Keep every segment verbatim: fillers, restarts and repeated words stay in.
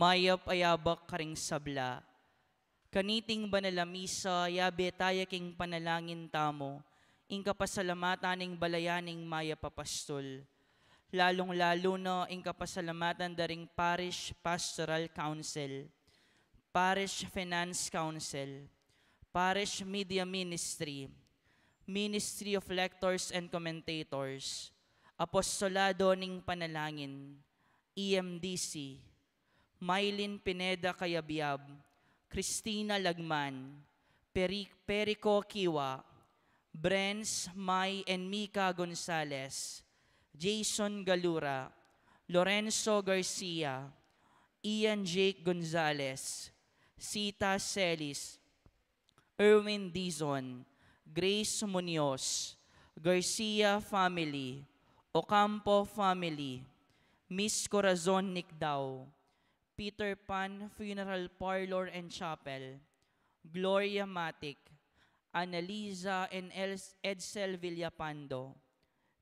Mayap a yabak karing sabla. Kaniting banal a misa, yabe taya king panalangin tamu ing kapasalamatan ning balayan ning mayap a pastul, lalung-lalu na ing kapasalamatan da ring Parish Pastoral Council, Parish Finance Council, Parish Media Ministry, Ministry of Lectors and Commentators, Apostolado ning Panalangin, E M D C, Mylene Pineda Cayabyab, Christina Lagman, Peri-, Perico Kiwa, Brens, Mai and Mika Gonzalez, Jason Galura, Lorenzo Garcia, Ian Jake Gonzalez, Sita Celis, Erwin Dizon, Grace Munoz, Garcia family, Ocampo family, Miss Corazon Nicdao, Peter Pan Funeral Parlor and Chapel, Gloria Matic, Annalisa and El-, Edsel Villapando,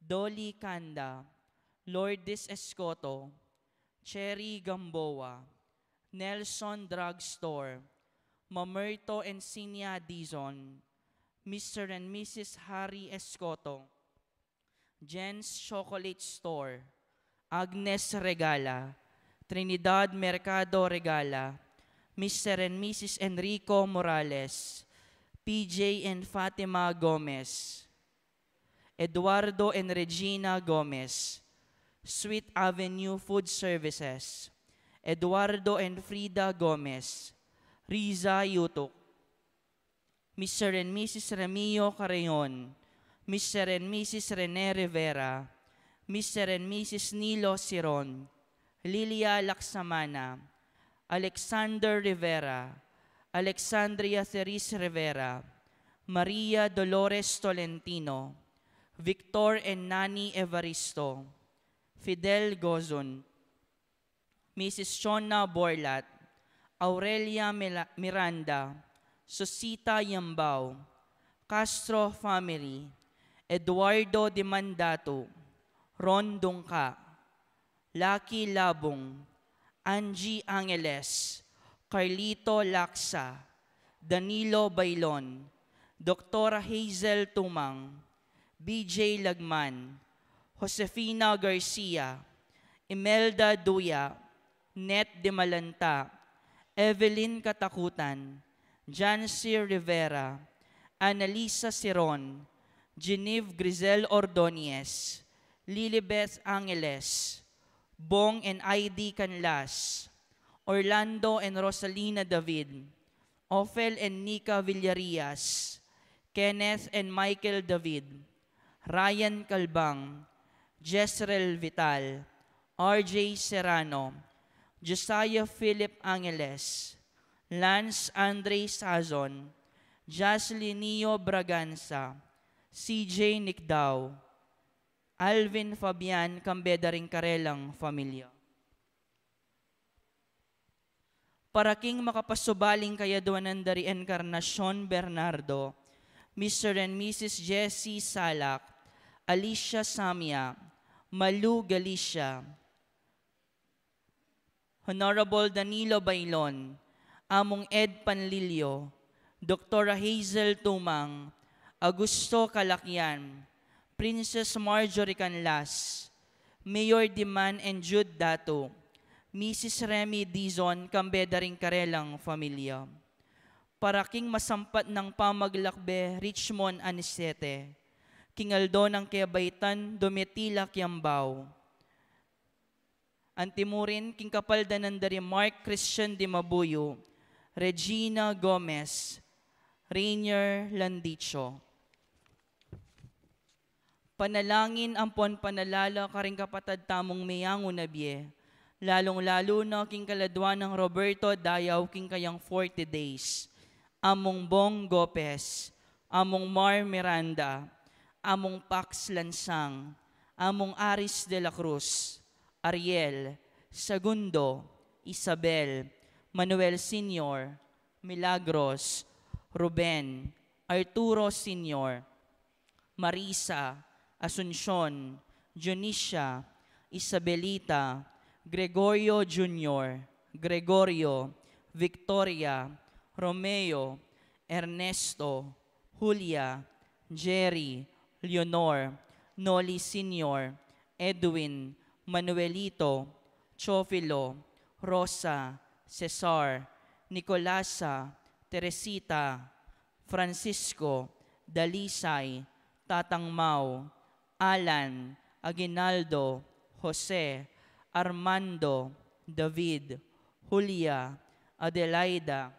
Dolly Canda, Lourdes Escoto, Cherry Gamboa, Nelson Drugstore, Mamerto and Sinia Dizon, Mister and Missus Harry Escoto, Jen's Chocolate Store, Agnes Regala, Trinidad Mercado Regala, Mister and Missus Enrico Morales, P J and Fatima Gomez, Eduardo and Regina Gomez, Sweet Avenue Food Services, Eduardo and Frida Gomez, Riza Yutuk, Mister and Missus Remio Carreon, Mister and Missus Rene Rivera, Mister and Missus Nilo Siron, Lilia Laksamana, Alexander Rivera, Alexandria Therese Rivera, Maria Dolores Tolentino, Victor and Nani Evaristo, Fidel Gozon, Missus Chona Borlat, Aurelia Mila-, Miranda, Susita Yambao, Castro family, Eduardo Dimandatu, Ron Dungca, Lucky Labung, Angie Angeles, Carlito Laksa, Danilo Bailon, Doktora Hazel Tumang, B J Lagman, Josefina Garcia, Imelda Duya, Net de Malanta, Evelyn Katakutan, Jancy Rivera, Annalisa Siron, Genevieve Grisel Ordonez, Lilibeth Angeles, Bong and Aidi Canlas, Orlando and Rosalina David, Ophel and Nika Villarias, Kenneth and Michael David, Ryan Calbang, Jezreel Vital, R J Serrano, Josiah Philip Angeles, Lance Andre Sazon, Jasly Neo Braganza, C J Nicdao, Alvin Fabian, kambe da ring karelang familia. Para king makapasubaling kayadwanan da ri Encarnacion Bernardo, Mister and Missus Jessie Salak, Alicia Samia, Malu Galicia, Honorable Danilo Bailon, Among Ed Panlilio, Doktora Hazel Tumang, Augusto Calacyan, Princess Marjorie Canlas, Mayor Diman and Jude Datu, Missus Remy Dizon, kambe da ring karelang familia. Para king masampat nang pamaglakbe Richmond Anisete, king aldo nang kebaitan Domitila Kiambao. Antimurin king kapaldanan da ri Mark Christian Dimabuyo, Regina Gomez, Rainier Landicho. Panalangin ampon panalala karing kapatad tamung meyangu na bie, lalung-lalu na king kaladwa nang Roberto Dayaw king kayang forty days, Among Bong Gopez, Among Mar Miranda, Among Pax Lansang, Among Aris de la Cruz, Ariel, Segundo, Isabel, Manuel Senior, Milagros, Ruben, Arturo Senior, Marisa, Asuncion, Dionisia, Isabelita, Gregorio Junior, Gregorio, Victoria, Romeo, Ernesto, Julia, Jerry, Leonor, Noli Senior, Edwin, Manuelito, Chofilo, Rosa, Cesar, Nicolasa, Teresita, Francisco, Dalisay, Tatang Mau, Alan, Aguinaldo, Jose, Armando, David, Julia, Adelaida,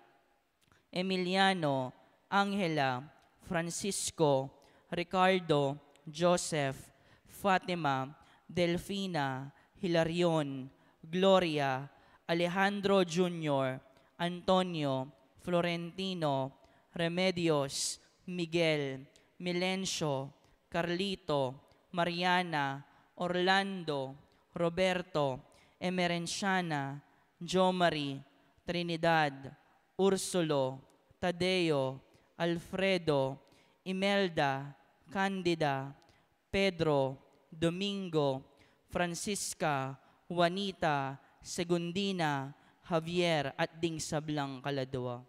Emiliano, Angela, Francisco, Ricardo, Joseph, Fatima, Delfina, Hilarion, Gloria, Alejandro Junior, Antonio, Florentino, Remedios, Miguel, Milencio, Carlito, Mariana, Orlando, Roberto, Emerenciana, Jomari, Trinidad, Ursulo, Tadeo, Alfredo, Imelda, Candida, Pedro, Domingo, Francisca, Juanita, Segundina, Javier, at ding sablang kaladua.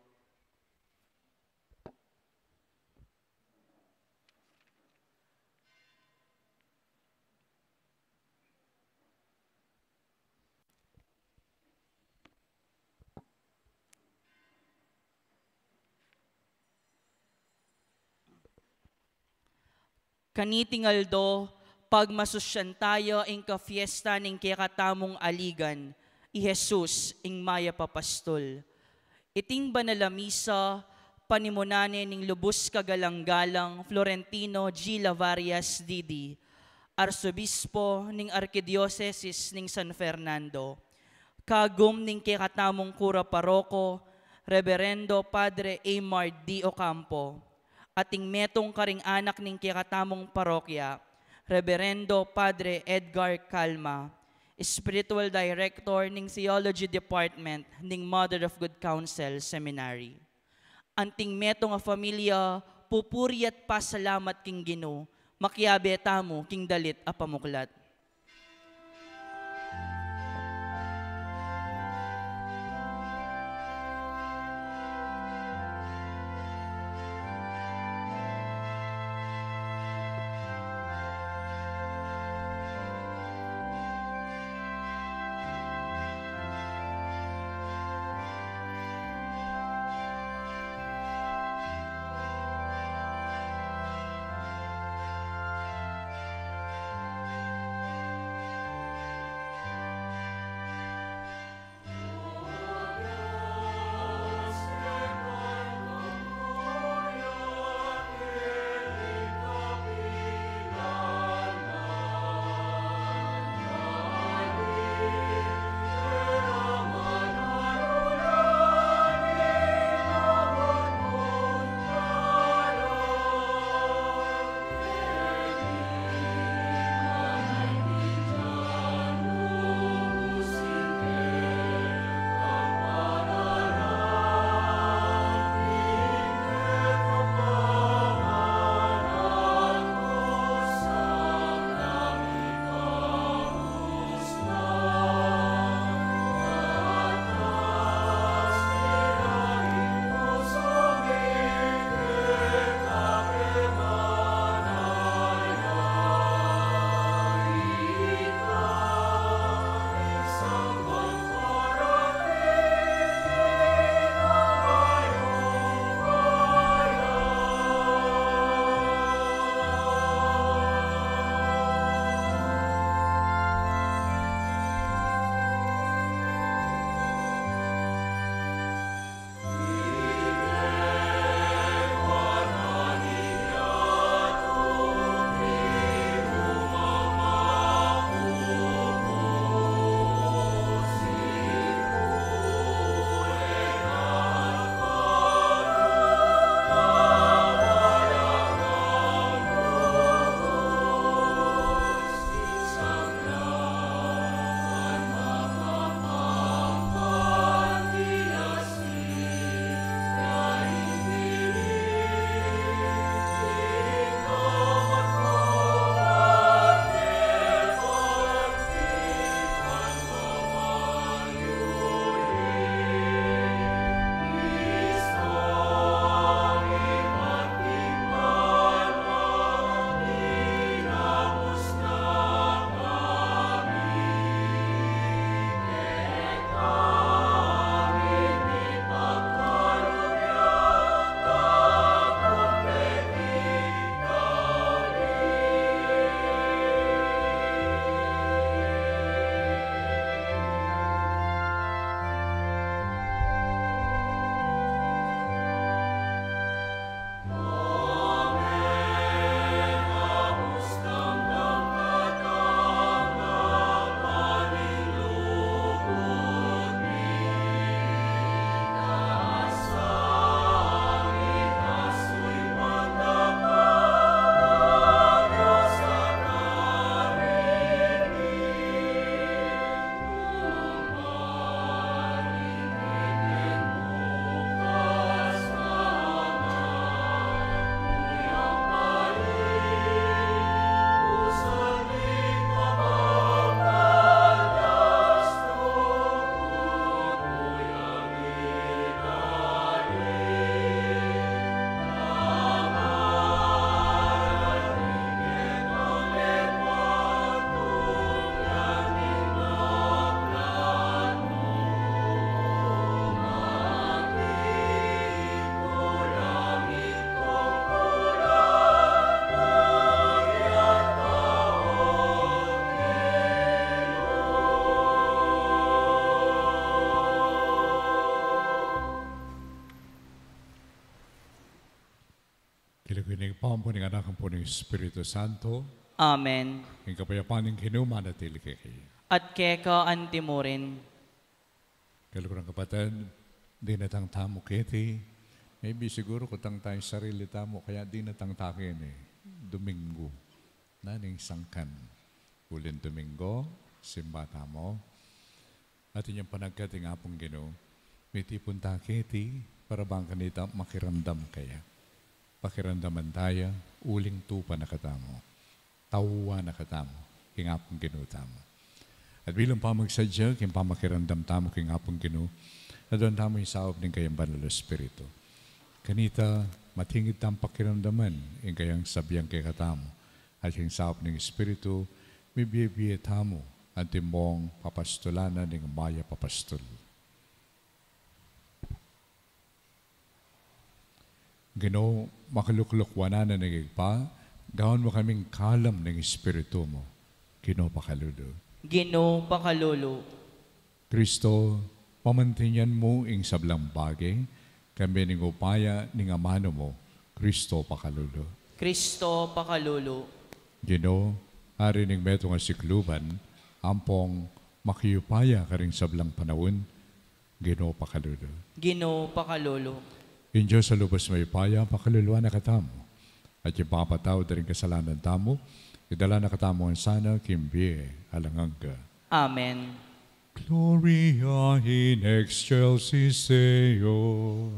Kaniting aldo, pagmasusyan taya ing kafiesta ning kekatamung aligan, i Jesus, ing Mayap a Pastul. Iting banal a misa, panimunan ne ning lubus kagalang-galang Florentino G. Lavarias, D D, Arsobispo ning Arkidiosesis ning San Fernando, kagum ning kekatamung kura paroko, Reberendo Padre Amard D. Ocampo, at ing metung karing anak ning kekatamung parokya, Reberendo Padre Edgar Calma, Spiritual Director ning Theology Department ning Mother of Good Counsel Seminary. Anting metung a familia, pupuri at pasalamat king Ginu, makiabe tamu king dalit a pamuklat. King lagyu ning Ibpa, ampon ning Anak, ampon ning Espiritu Santo. Amen. Ing kapayapan ning Ginu manatili kekayu. At keka antimurin. Kaluguran kapatad, dinatang tamu keti. Maybe siguru kutang taya ing sarili tamu, kaya dinatang ta keni. Domingo. Nanu ing sangkan? Uling Domingo, simba tamu. At inyang panagkat ing Apung Ginu, mitipun ta keti, para bang kanita makiramdam kaya. Pakiramdaman taya, uling tupa na katamu. Tauan na katamu, king Apung Ginu tamu. At bilang pamagsadya, king pamakiramdam tamu, king Apung Ginu, aduan tamu ing saup ning kayang Banal a Espiritu. Kanita, matingid tang pakiramdaman, ing kayang sabian kekatamu, at king saup ning Espiritu, mibie-bie tamu, antimong papastulan na ning mayap a pastul. Ginu, makalukluk wanan a ning Ibpa, gawan mu kaming kalam ning Espiritu mu. Ginu, pakalulu. Ginu, pakalulu. Kristo, pamantinyan mu ing sablang bage, kambe ning upaya ning amanu mu, Kristo, pakalulu. Kristo, pakalulu. Ginu, Ari ning metung a sikluban, ampong makiupaya karing sablang panaun, Ginu, pakalulu. Ginu, pakalulu. Ing Dios a lubos mayupaya, pakaluluan na katamu. At ing papatawad da ring kasalanan tamu, idala na katamu ngan sana king bie alang angga. Amen. Gloria in excelsis Deo.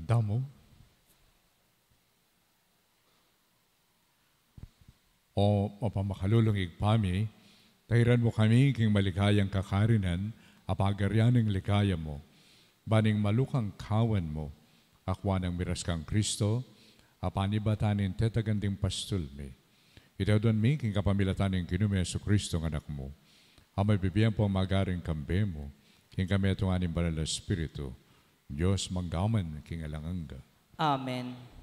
Tamu. O mapamakalulung Ibpa mi, tairan mu kami king maligayang kakarinan a pagarian ning ligaya mu, ban ing malukang kawan mu, akua nang miras kang Kristo, a panibatan ning tetagan ding pastul mi. Itaudon mi king kapamilatan ning Ginu ming Jesucristo a Anak mu, a mabibie ampong magari kambe mu, king kametungan ning Banal a Espiritu, Dios mangga man king alang angga. Amen.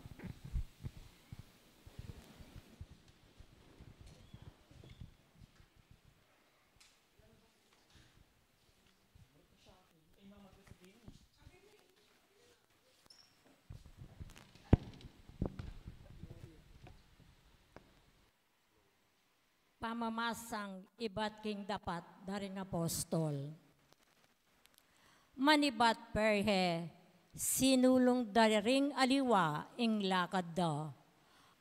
Pamamasang ibat king dapat da ring apostol. Manibat perhe, sinulung da ring aliwa ing lakad da,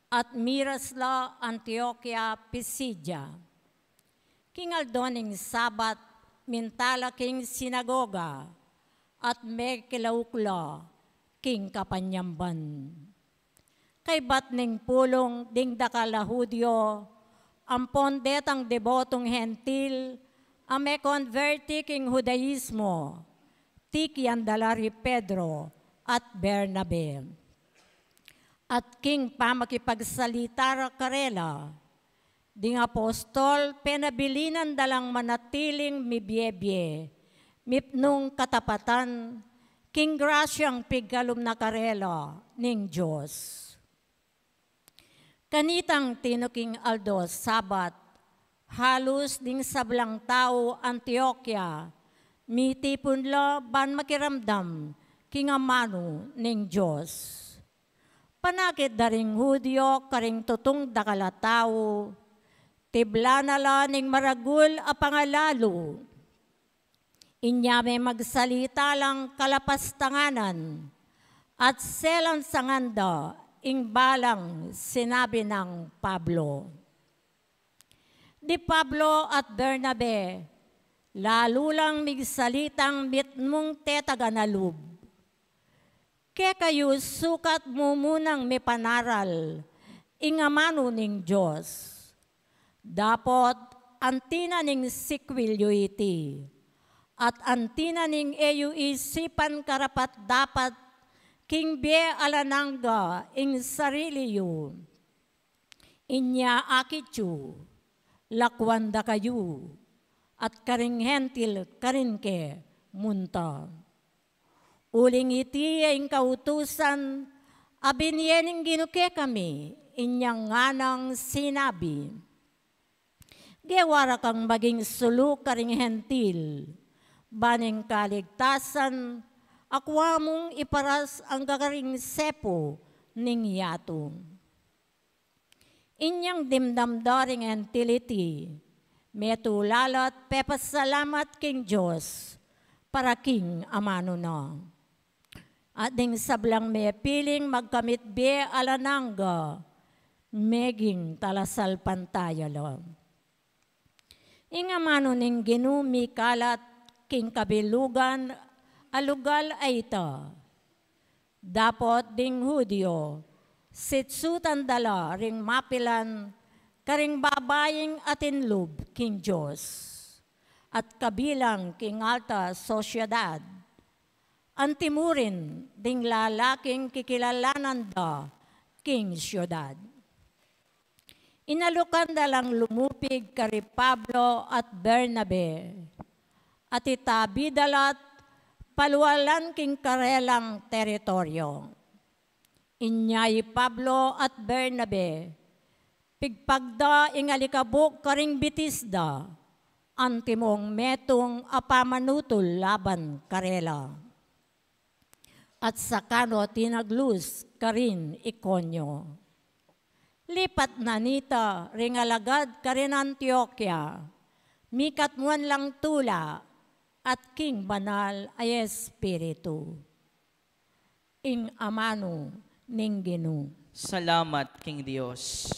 at miras la Antioquia Pisidia. King aldo ning Sabat, minta la king sinagoga, at mekilauk la king kapanyamban. Kaybat ning pulung ding dakal a Judio, ampon detang debotong Hentil, a mekonberti king Judaismo, tikian da la ri Pedro at Bernabe. At king pamakipagsalita ra karela, ding apostol, penabilinan da lang manatiling mibie-bie, mipnung katapatan, king grasyang pigkalub na karela ning Dios. Kanitang tinuking aldo Sabat, halus ding sablang tau Antioquia, mitipun la ban makiramdam king amanu ning Dios. Panakit da ring Judio karing tutung dakal a tau, tiblan na la ning maragul a pangalalu. Inya me magsalita lang kalapastanganan, at selansangan da ing balang sinabi nang Pablo. Di Pablo at Bernabe, lalu lang migsalitang mitmung tetagan a lub. Kekayu sukat mu munang mipanaral ing amanu ning Dios. Dapot anti na ning sikwil yu iti, at anti na ning e yu isipan karapat-dapat king bie alang angga ing sarili yu. Inya akit yu, lakuan da kayu, at karing Hentil karin ke munta. Uling iti ya ing kautusan a binie ning Ginu kekami, inya nganang sinabi, Gewa ra kang maging sulu karing Hentil, ban ing kaligtasan akua mung iparas angga karing sepu ning yatu. Inyang dimdam da ring Hentil iti, metulat at pepasalamat king Dios para king amanu na. At ding sablang mepiling magkamit bie alang angga, meging talasalpantaya la. Ing amanu ning Ginu mikalat king kabilugan a lugal a ita. Dapot ding Judio, sitsutan da la ring mapilan karing babaing atin lub king Dios, at kabilang king alta sosyedad, antimurin ding lalaking kikilalanan da king syudad. Inalukan da lang lumupig kari Pablo at Bernabe, at itabi da la't palualan king karelang teritoryo. Inya i Pablo at Bernabe, pigpag da ing alikabuk karing bitis da, antimong metung a pamanutul laban karela. At saka no tinaglus karin Iconio. Lipat na nita ring alagad karin Antioquia, mikatmuan lang tula at king banal a Espiritu. Ing amanu ning Ginu. Salamat king Dios.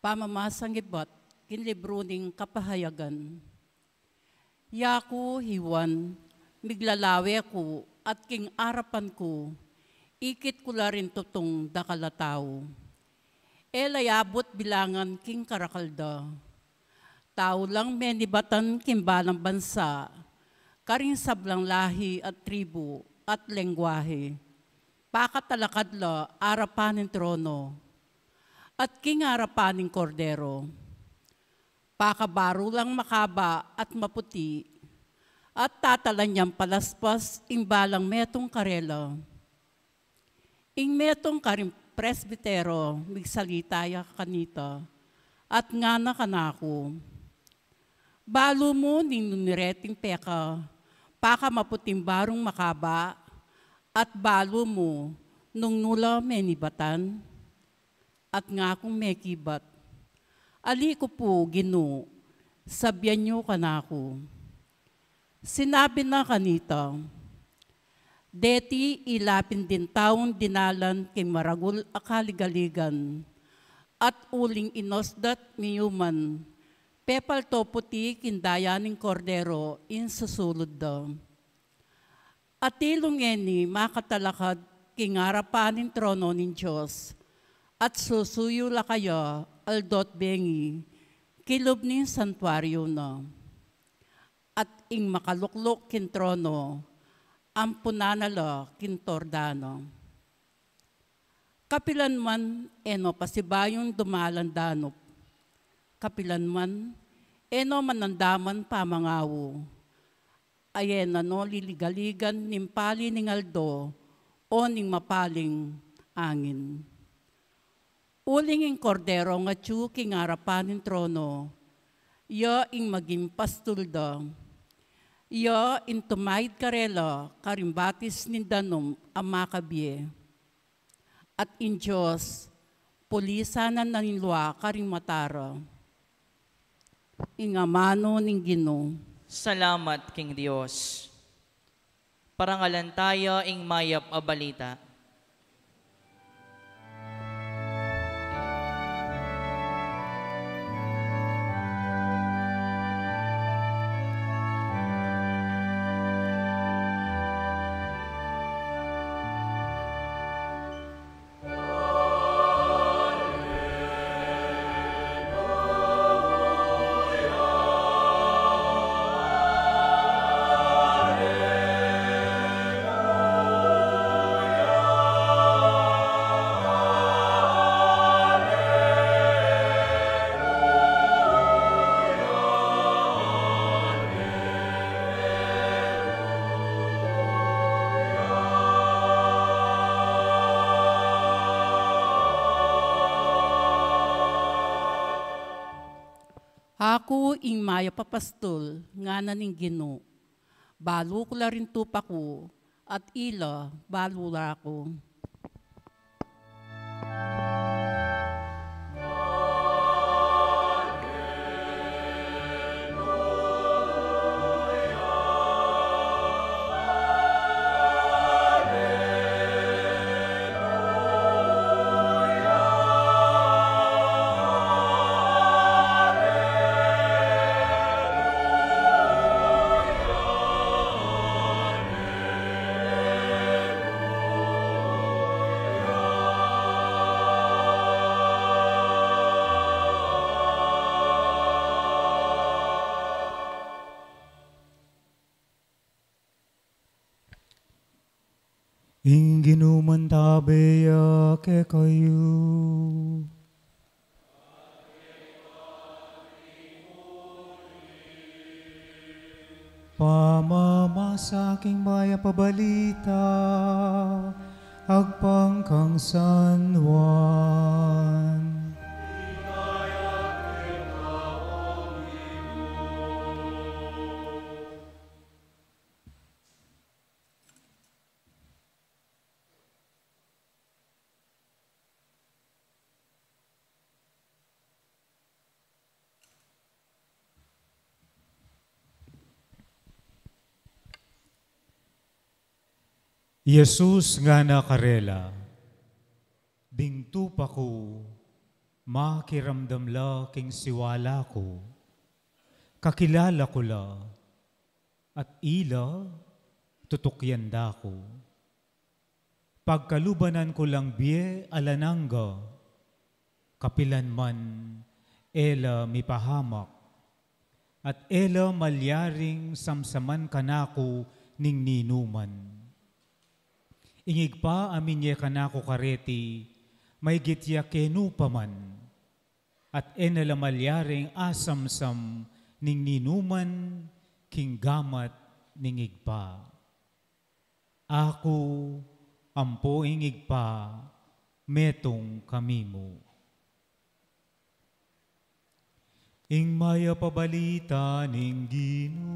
Pamamasang ibat king libru ning Kapahayagan. Yaku, hi Juan, miglalawe ku at king arapan ku, ikit ku la ring tutung dakal a tau. E la yabut bilangan king karakal da. Tau lang menibatan king balang bansa, karing sablang lahi at tribu at lengguahe. Pakatalakad la arapan ning trono, at king arapan ning Kordero. Pakabaru lang makaba at maputi, at tatalan yang palaspas ing balang metung karela. Ing metung karing presbitero migsalita ya kanita, at ngana kanaku, Balu mu ning nune reting peka, pakamaputing barung makaba, at balu mu nung nu la menibatan? At ngakung mekibat, Ali ku pu, Ginu, sabian yu kanaku. Sinabi na kanita, Deti ila pin ding taung dinalan king maragul a kaligaligan, at uling inusdat miyuman, pepalto puti king daya ning Kordero ing susulud da. Atilu ngeni makatalakad king arapan ning trono ning Dios, at susuyu la kaya aldo at bengi king lub ning santuario na. At ing makalukluk king trono, ampunan na la king torda na. Kapilan man e no pasibayung dumalan danup, kapilan man e no manandaman pamangau, aye na no liligaligan ning pali ning aldo o ning mapaling angin. Uling ing Kordero ngatsu king arapan ning trono, ya ing maging pastul da, ya ing tumaid karela karing batis ning danum a makabie. At ing Dios, pulisan na ning lua karing mata ra. Ing amanu ning Ginu. Salamat king Dios. Parangalan taya ing mayap a balita. Aku ing mayap a pastul, ngana ning Ginu. Balu ku la ring tupa ku, at ila balu la ku. Ing Ginu mantabe ya kekayu. Pamamasa king mayap a balita agpang kang San Juan. I Jesus ngana karela, ding tupa ku, Makiramdam la king siwala ku, kakilala ku la, at ila tutukyan da ku. Pagkalubanan ku lang bie alang angga, kapilan man e la mipahamak, at e la malyaring samsaman kanaku ning ninuman. Ing Ibpa a minye kanaku kareti, maygit ya kenu pa man, at e na la malyaring asamsam ning ninuman king gamat ning Ibpa. Aku ampo ing Ibpa, metung kami mu. Ing mayap a balita ning Ginu.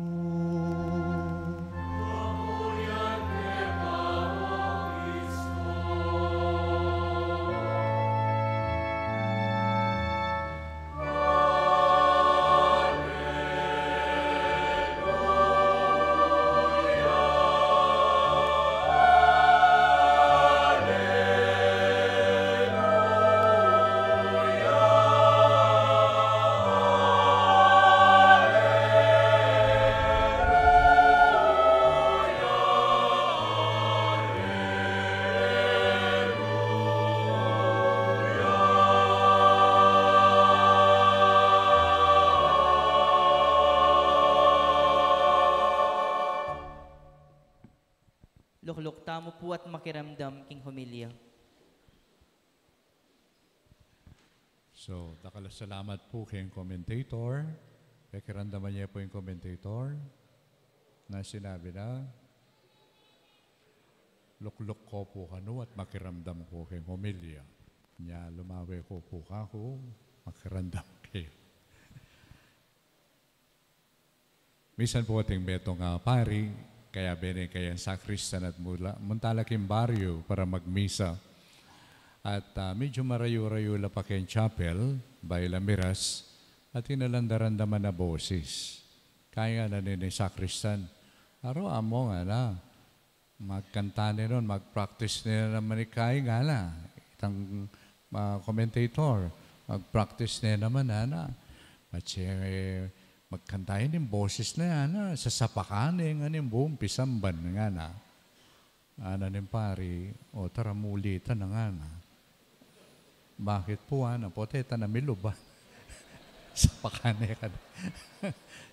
Lukluk tamu pu at makiramdam king homilya. So, dakal a salamat pu king commentator. Pakiramdaman ye pu ing commentator na sinabi na, "Lukluk ku pu kanu at makiramdam ku king homilya." Nya, lumawe ku pu kaku, makiramdam ke. Misan pu atin metung a pari, kayabe ne kayang sakristan at mula, munta la king baryu para magmisa. At, ah, medyu marayu-rayu la pa king chapel, bayu la miras, at atin lang daramdaman a bosis. Kaya ngana ning sakristan, "Aru, Among," ngana, "magkanta ne nun, mag-practice ne naman ika," ngana itang, ah, commentator. "Mag-practice ne naman," ngana. "Patse, eh, magkanta ne ing bosis na," ngana, "sasapakan ne ngan ing buung pisamban," ngana. Ngana ning pari, "O, tara, muli ta na," ngana. "Bakit pu?" ngana. "Pota e ta na miluban." Sapakan ne kanu.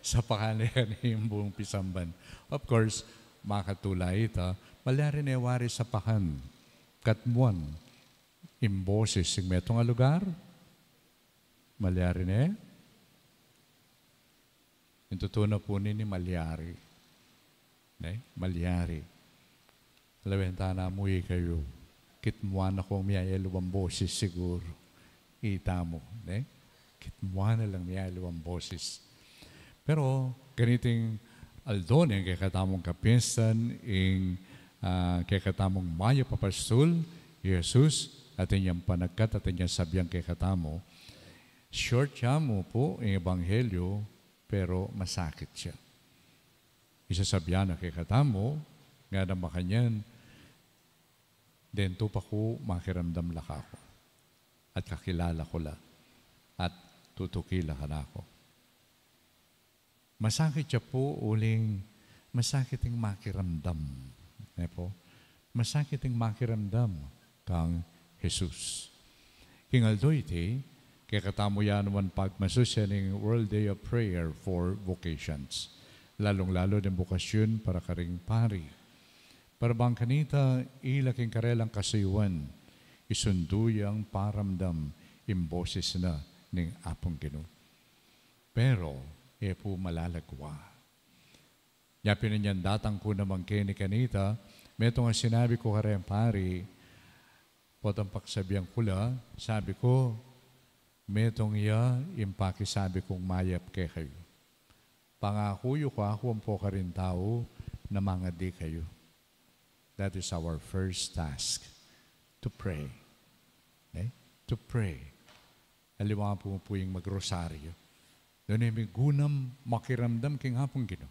Sapakan ne kanu ing buung pisamban. Of course, makatula ita, malyari ne wari sapakan, katmuan ing bosis king metung a lugar? Malyari ne? Ing tutu na pu nini, malyari. Ne? Malyari. Lawen ta na mu ikayu, kitmuan na kung miyayaliwang bosis siguru. Ita mu, ne? Kitmuan na lang miyayaliwang bosis. Pero, kaniting aldo neng kekatamung kapiestan, ing, ah, kekatamung mayap a pastul, i Jesus, atin yang panagkat, atin yang sabian kekatamu, short ya mu pu ing ebanghelyo, pero masakit ya. Isasabian na kekatamu, ngana makanyan, "Deng tupa ku makiramdam la kaku, at kakilala ku la, at tutuki la kanaku." Masakit ya pu uling masakit ing makiramdam. Ne pu? Masakit ing makiramdam kang Jesus. King aldo iti, kekatamu ya naman pagmasusyan ing World Day of Prayer for Vocations, lalung-lalu ning bokasyun para karing pari. Para bang kanita, ila king karelang kasuyuan, isundu yang paramdam ing bosis na ning Apung Ginu. Pero, e pu malalagwa. Nya pin inyang datang ku naman keni kanita, metung a sinabi ku kareng pari, potang pagsabian ku la, sabi ku, "Metung ya ing pakisabi kung mayap kekayu. Pangaku yu kaku ampo karing tau na mangadi kayu." That is our first task, to pray. Ne? To pray. Aliwa pu pu ing magrosaryo. Nune migunam makiramdam king Apung Ginu.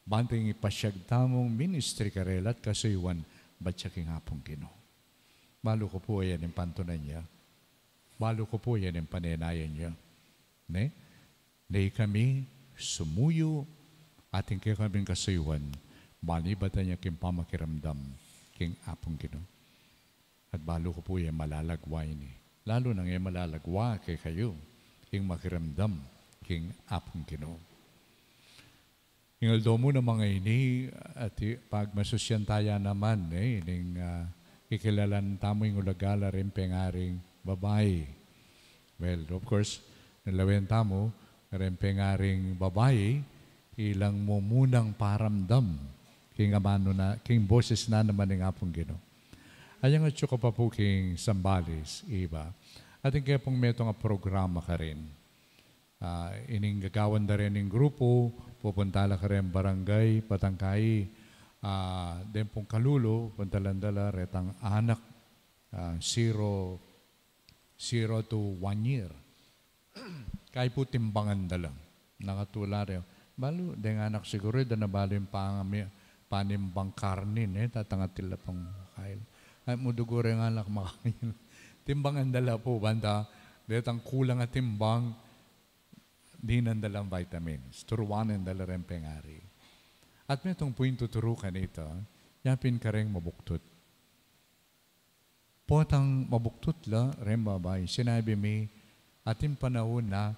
Bantang ipasiag tamung ministry karela at kasuyuan, bat ya king Apung Ginu. Balu ku pu ayan ing pantunan ya. Balu ku pu yan ing panenayan yu. Ne? Ne kami sumuyu, atin kekaming kasuyuan, manibatan ya king pamakiramdam king Apung Ginu. At balu ku pu ya malalagwa ini. Lalu nang e malalagwa kekayu ing makiramdam king Apung Ginu. Ing aldo mu naman ngeni, at i-, pagmasusyan taya naman, eh, ning, ah, kikilalan tamu ing ulaga la ring pengaring babai. Well, of course, nung lawen tamu, ring pengaring babai, ilang mumunang paramdam, king amanu na, king boses na naman ning Apung Ginu. Ayang atsu ka pa pu king Zambales, iba. Atin kaya pung metung a programa karin. Ah, ining gagawan da rin ning grupu, pupunta la karin barangay, patang kai, ah, den pung kalulu, punta la da la retang anak, ah, zero, zero to one year. Kai pu timbangan da la. Nakatula rin. Balu, deng anak siguru, da na balu ing pangami-, panimbang karni, eh, tatangatil la pang kail. Ay, mudugu rin anak makain. Timbangan da la pu, banta, detang kulang a timbang, dinan da lang vitamins. Turuanan da la ring pengari. At metung pu ing tuturu kanita, yapin kareng mabuktut. Potang mabuktut la ring babai, sinabi mi, atin panaun na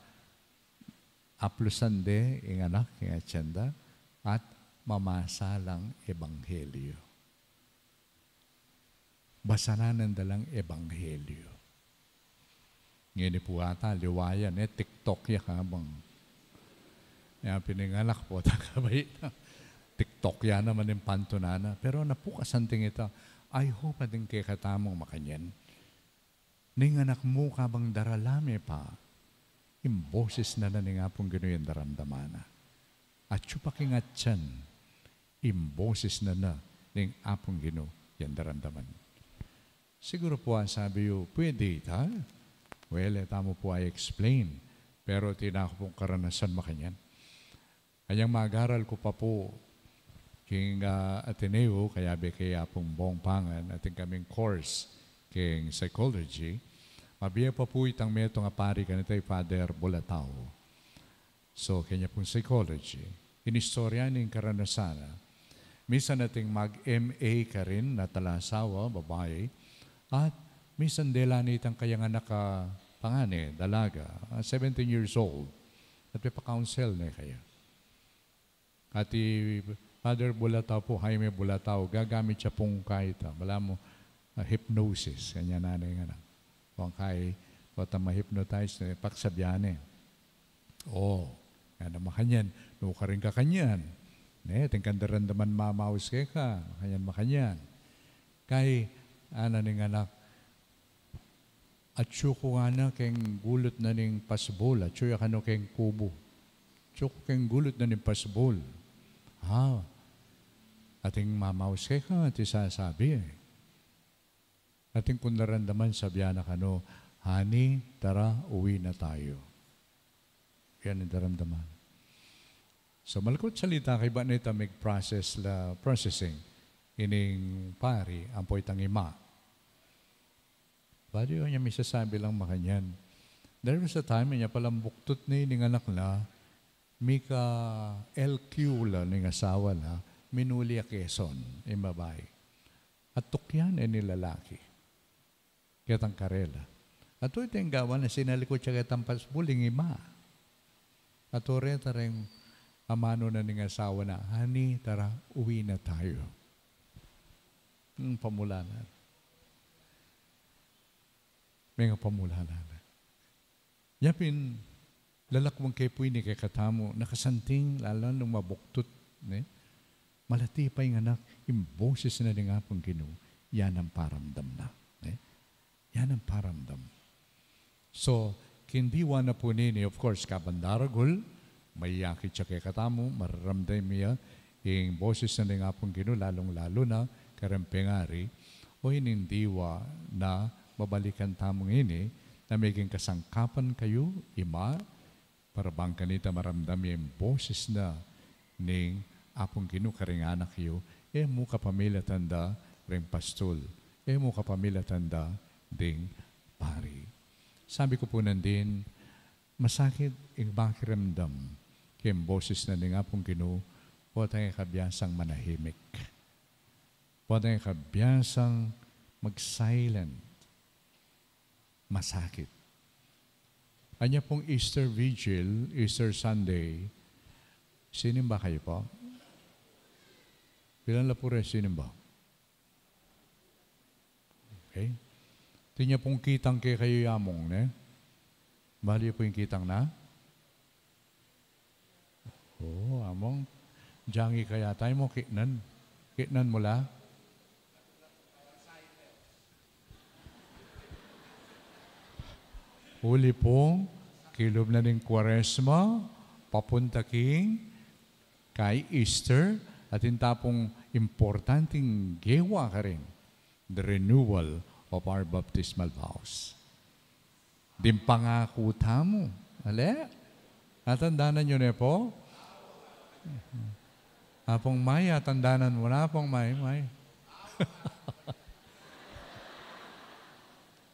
aplusan de ing anak, ing atyan da, at mamasa lang ebanghelyo. Basanan da lang ebanghelyo. Ngeni pu ata, liwa ya, ne, TikTok ya kabang. Ya, pin ing anak pu, ta kabait na. TikTok ya naman ing pantunan na. Pero napukasan ting ita, I hope atin kekatamung makanyan. Ning anak mu kabang darala me pa, ing boses na na ning Apung Ginu yang daramdaman na. Atsu pa king atyan, ing boses na na ning Apung Ginu yang daramdaman. Siguru pu, ah, sabi yu, pwede ita? Well, e tamu pu a-explain. Pero atin ku pung karanasan makanyan. Anyang magaral ku pa pu king, ah, Ateneo, kayabe ke Apung Bong Pangan, atin kaming course king psychology, mabie pa pu itang metung a pari kanita, i Father Bulatao. So, kanya pung psychology, inistorya ne ing karanasan na. Misan atin mag-M A karin na talasawa, babai, at misan dela ne itang kayang anak a pangane, dalaga, ah, seventeen years old, at pepakounsel ne kaya. At i Father Bulatao pu, Jaime Bulatao, gagamit ya pung kaita, balamu, ah, hypnosis, kanya nanay nga na. Kung kai, kota ma-hypnotize, eh, pagsabyan ne. O, ngana makanyan, nukarin ka kanyan. Ne, atin kang daramdaman mamaus keka, makanyan, makanyan. Kai, ngana ning anak, atsu ku ngana keng gulut na ning pasbul, atsu ya kanu keng kubu. Atsu ku keng gulut na ning pasbul. Ha? Atin mamaus keka, atin sasabi, eh. Atin kung daramdaman, sabyan na kanu, "Honey, tara, uwi na tayo." Yan ing daramdaman. So, malakut salita, kaybat na ita mig-process la, processing ining pari, ampo itang ima. Pari, o, nya misasabi lang makanyan. There was a time, nya palang buktut ne ining anak na, mika-L Q la ning asawa na, minuli a Quezon, ing babai. At tukyan ne ning lalaki ketang karela. At o, ita ing gawan na, sinalikut ya ketang pasbul ing ima. At o, reta reng amanu na ning asawa na, "Honey, tara, uwi na tayo." Ing pamulanan. Mengapamulanan. Yapin, lalakwang ke pu ini kekatamu, nakasanting, lalu nung mabuktut, ne? Malati pa ing anak, ing boses na ning Apung Ginu, yan ang paramdam na, ne? Yan ang paramdam. So, king diwa na pu nini, of course, kabang daragul, mayakit ya kekatamu, mararamdam ya ing boses na ning Apung Ginu, lalung-lalu na kareng pengari, o ining diwa na babalikan tamu ngeni, na meging kasangkapan kayu, ima, para bang kanita maramdam ya ing boses na ning Apung Ginu karing anak yu, e mu kapamilatan da ring pastul, e mu kapamilatan da ding pari. Sabi ku pu nandin, masakit ing pakiramdam keng boses na ning Apung Ginu, pota ing kabiasang manahimik. Pota ing kabiasang mag-silent. Masakit. Anya pung Easter Vigil, Easter Sunday, sinimba kayu pu? Pilan la pu re sinimba? Okay. Atin ya pung kitang kekayu ya Among, ne? Balu yu pu ing kitang na? O, Among. Jangi ka yata, e mu kitnan. Kitnan mu la? Uli pung kilub na ning Kuaresma, papunta king kay Easter, atin ta pung importanteng gewa karin, the renewal of our baptismal vows. Ding pangaku tamu. Ale? Atandanan yu ne pu? Apung May, atandanan mu na, Apung May, May.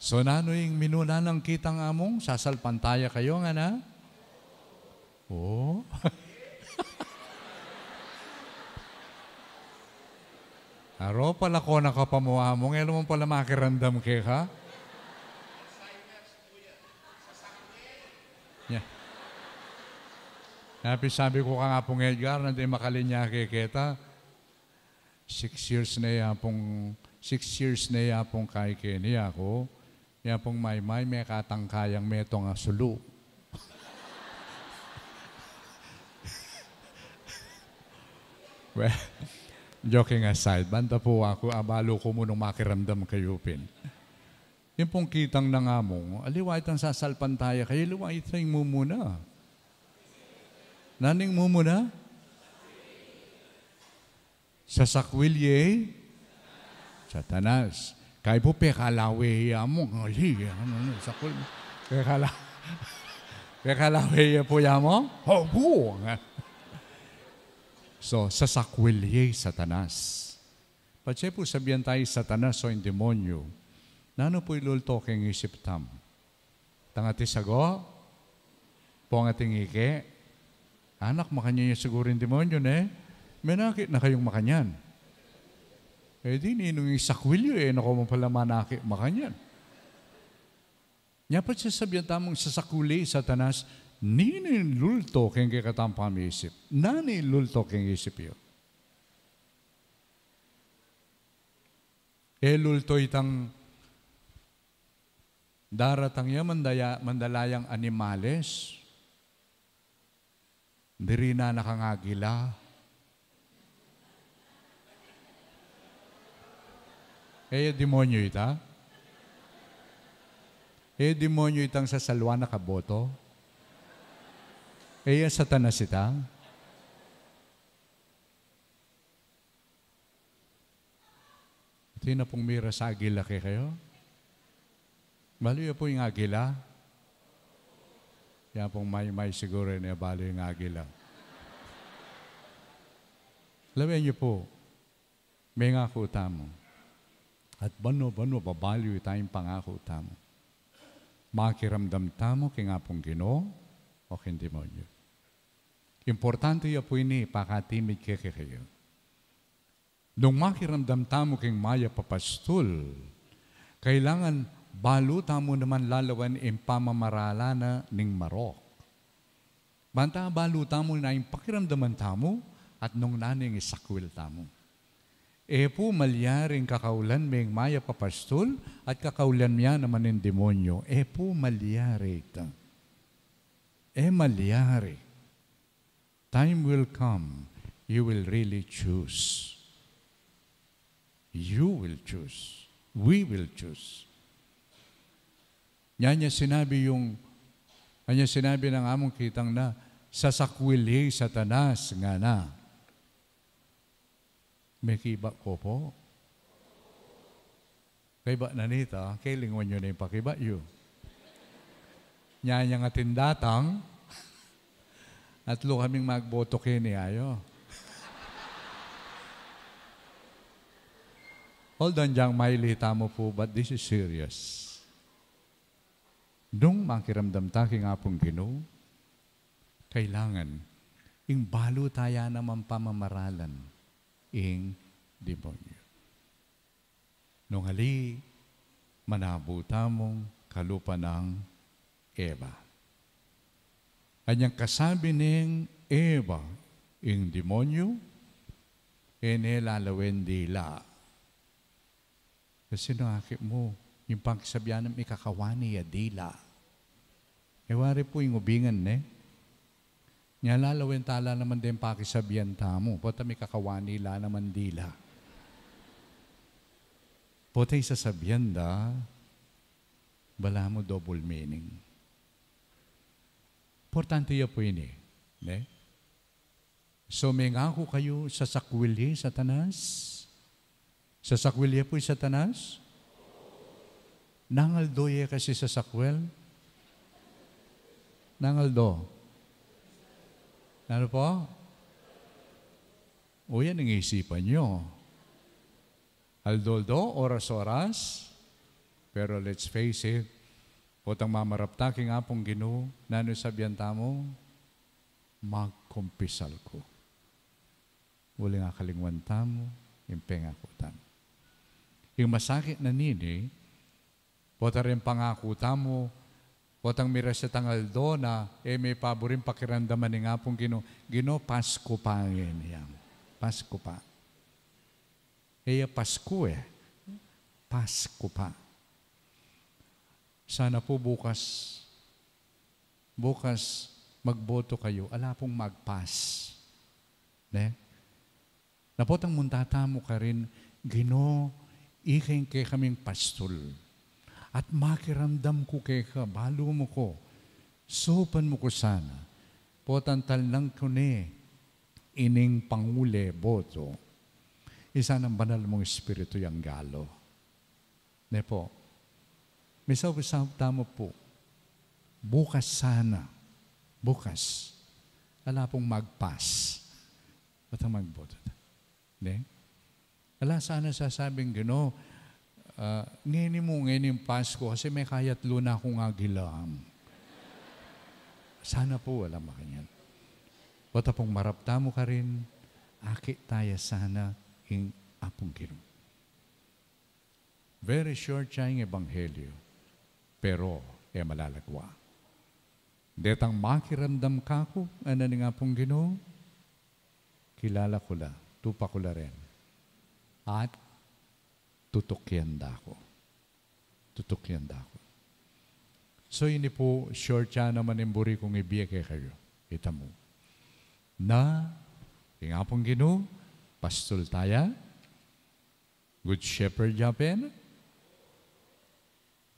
So, nanu ing minuna nang kitang Among? Sasalpantaya kayu, ngana? O. Aro pala, kona ka pa mu Among, e la mu pala makiramdam keka. Ya. Tapi sabi ku kang Apung Edgar, nanu ing makalinya ke keta, six years ne ya pung, six years ne ya pung kay keni aku, ya pung Maymay, mekatangka yang metung a sulu. Well, joking aside, banta pu aku, abalu ku mu nung makiramdam kayu pin. Ing pung kitang nang Among, aliwa itang sasalpantaya kayu, aliwa ita ing mumuna. Nanu ing mumuna? Sasakwil ye Satanas. Kayu pu pekalawe ya Among, ali, anu, anu, sakwil. Pekala-, pekalawe ya pu ya Among? O, pu. So, sasakwil ye Satanas. Patse pu sabian tayu Satanas o ing demonyu, nanu pu ing lulto keng isip tamu? Tang atin sago, pong atin ike, anak, makanyan ya siguru ing demonyu, ne? Menakit na kayung makanyan. E di ninung ing sakwil yu, e na ko mu pala manakit makanyan. Nya patse sabian tamung sasakwil ye Satanas, ninu ing lulto keng kekatang pamisip? Nanu ing lulto keng isip yu? E lulto itang daratang ya mandaya-, mandala yang animales, diri na nakangagila. E ya demonyu ita? E ya demonyu itang sasalwa na kaboto? E ya Satanas ita? Atin na pung miras agila kekayu? Balu yu pu ing agila? Ya pung Maymay siguru e ne balu ing agila. Lawen yu pu, mengaku tamu. At banu-banu, babalu yu ita ing pangaku tamu. Makiramdam tamu keng Apung Ginu o keng demonyu? Importante ya pu ini, pakatimid ke kekayu. Nung makiramdam tamu keng mayap a pastul, kailangan balu tamu naman lalawen ing pamamaralan na ning marok. Banta balu tamu na ing pakiramdaman tamu at nung nanu ing isakwil tamu. E pu malyari ing kakaulan meng mayap a pastul at kakaulan me naman ning demonyu. E pu malyari ita. E malyari. Time will come, you will really choose. You will choose. We will choose. Nya nya sinabi yung, nya sinabi nang among kitang na, sasakwil ye Satanas, ngana. Mekibat ko pu. Kaibat na nita, kelingwan yu na ing pakibat yu. Nya nyang atin datang, atlu kaming magboto keni, ayo. Although, agyang maili tamu pu, but this is serious. Nung makiramdam ta king Apung Ginu, kailangan ing balu ta ya naman pamamaralan ing demonyo. Nung ali, manabu tamung kalupa nang Eva. Anyang kasabi neng Eva ing demonyo, e ne lalawen dila. Kasi nung akit mu, ing pakisabian na mikakawani ya dila. E wari pu ing ubingan, ne? Nya lalawen ta la naman deng pakisabian tamu, pota mikakawani la naman dila. Pota ing sasabian da, balamu double meaning. Importante ya pu ini, ne? So, mengaku kayu, sasakwil ye i Satanas? Sasakwil ye pu i Satanas? Nang aldo ye kasi sasakwil? Nang aldo? Nanu pu? O, yan ing isipan yu. Aldo-aldo, oras-oras. Pero let's face it, potang mamarap ta king Apung Ginu, nanu sabian tamu? Magkumpisal ku. Uling akalingwan tamu ing pengaku tamu. Ing masakit na nini, pota reng pangaku tamu, potang mira setang aldo na, e me paburing pakiramdaman ning Apung Ginu, Ginu, Pasku pa ngeni yang. Pasku pa. E ya Pasku e. Pasku pa. Sana pu bukas, bukas magboto kayu, ala pung magpas. Ne? Na potang munta tamu karin, Ginu, ika ing kekaming pastul. At makiramdam ku keka, balu mu ku, saupan mu ku sana. Potang talnan ku ne ining pangule boto, isa nang banal mung Espiritu yang galu. Ne pu? Misabi tamu pu, bukas sana, bukas, ala pung magpas. Potang magboto ta. Ne? Ala sana sasabing, Ginu, ah, ngeni mu, ngeni ing Pasku, kasi mekayatlu na kung agilam. Sana pu, ala makanyan. Pota pung marap tamu karin, akit ta ya sana ing Apung Ginu. Very short ya ing ebanghelyo, pero e malalagwa. Detang makiramdam kaku, ngana ning Apung Ginu, kilala ku la, tupa ku la rin. At tutukian da ku. Tutukian da ku. So, ini pu, short ya naman ing buri kung ibie kekayu. Ita mu. Na, ing Apung Ginu, pastul ta ya, Good Shepherd ya pin.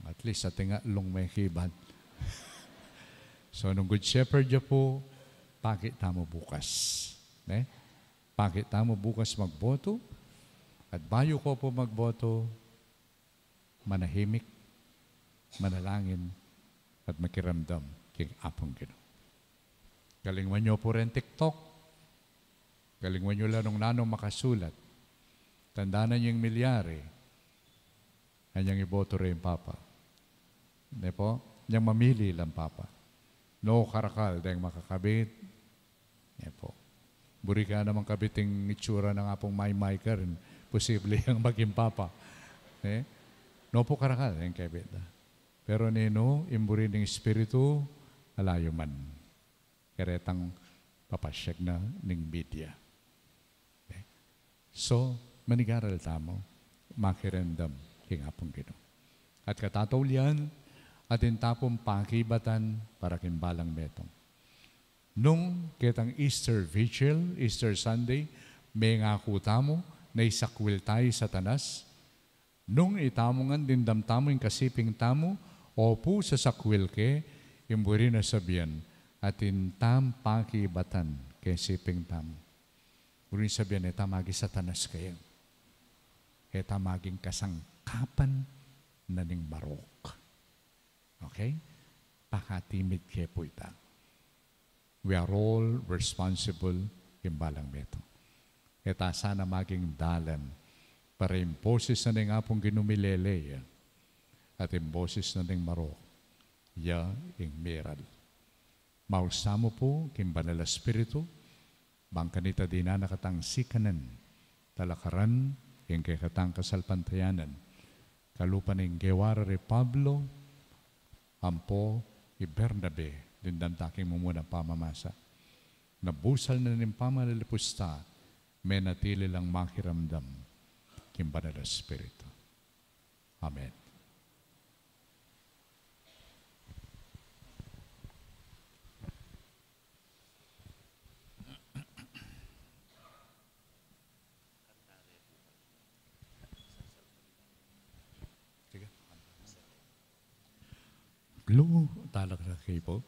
At least, atin nga lung me kibat. So, nung Good Shepherd ya pu, pakit tamu bukas. Ne? Pakit tamu bukas magboto. At bayu ko pu magboto, manahimik, manalangin, at makiramdam king Apung Ginu. Kalingwan yu pu reng TikTok. Kalingwan yu la nung nanung makasulat. Tandanan yu ing milyari. Anyang iboto reng papa. Ne pu? Anyang mamili lang papa. No karakal deng makakabit. Ne pu? Buri ka namang kabit ing itsura nang Apung Maymay karin. Posible yang maging papa. Ne? No pu karakal deng kabit da. Pero ninu, ing buri ning Espiritu, ala yu man. Karetang papasyag na ning media. Okay? So, manigaral tamu, makiramdam king Apung Ginu. At katataulian, atin ta pung pakibatan para king balang metung. Nung ketang Easter Vigil, Easter Sunday, mengaku tamu, na isakwil ta i Satanas, nung itamu ngan dimdam tamu ing kasiping tamu, opu, sasakwil ke, ing buri na sabian, atin tang pakibatan king siping tamu. Buri na sabian, e ta maging Satanas kaya. E ta maging kasangkapan na ning marok. Okay? Pakatimid ke pu ita. We are all responsible king balang metung. E ta sana maging dalan para ing boses na ning Apung Ginu milele ya, at ing boses na ning marok ya ing miral. Mausa mu pu king Banal a Espiritu, bang kanita dinan na katang sikanan, talakaran ing kekatang kasalpantayanan, kalupa ning gewa ra i Pablo ampo i Bernabe, dimdam ta king mumunang pamamasa. Nabusal na ning pamalalipus ta, menatili lang makiramdam king Banal a Espiritu. Amen. Glo, talak na kayu pu.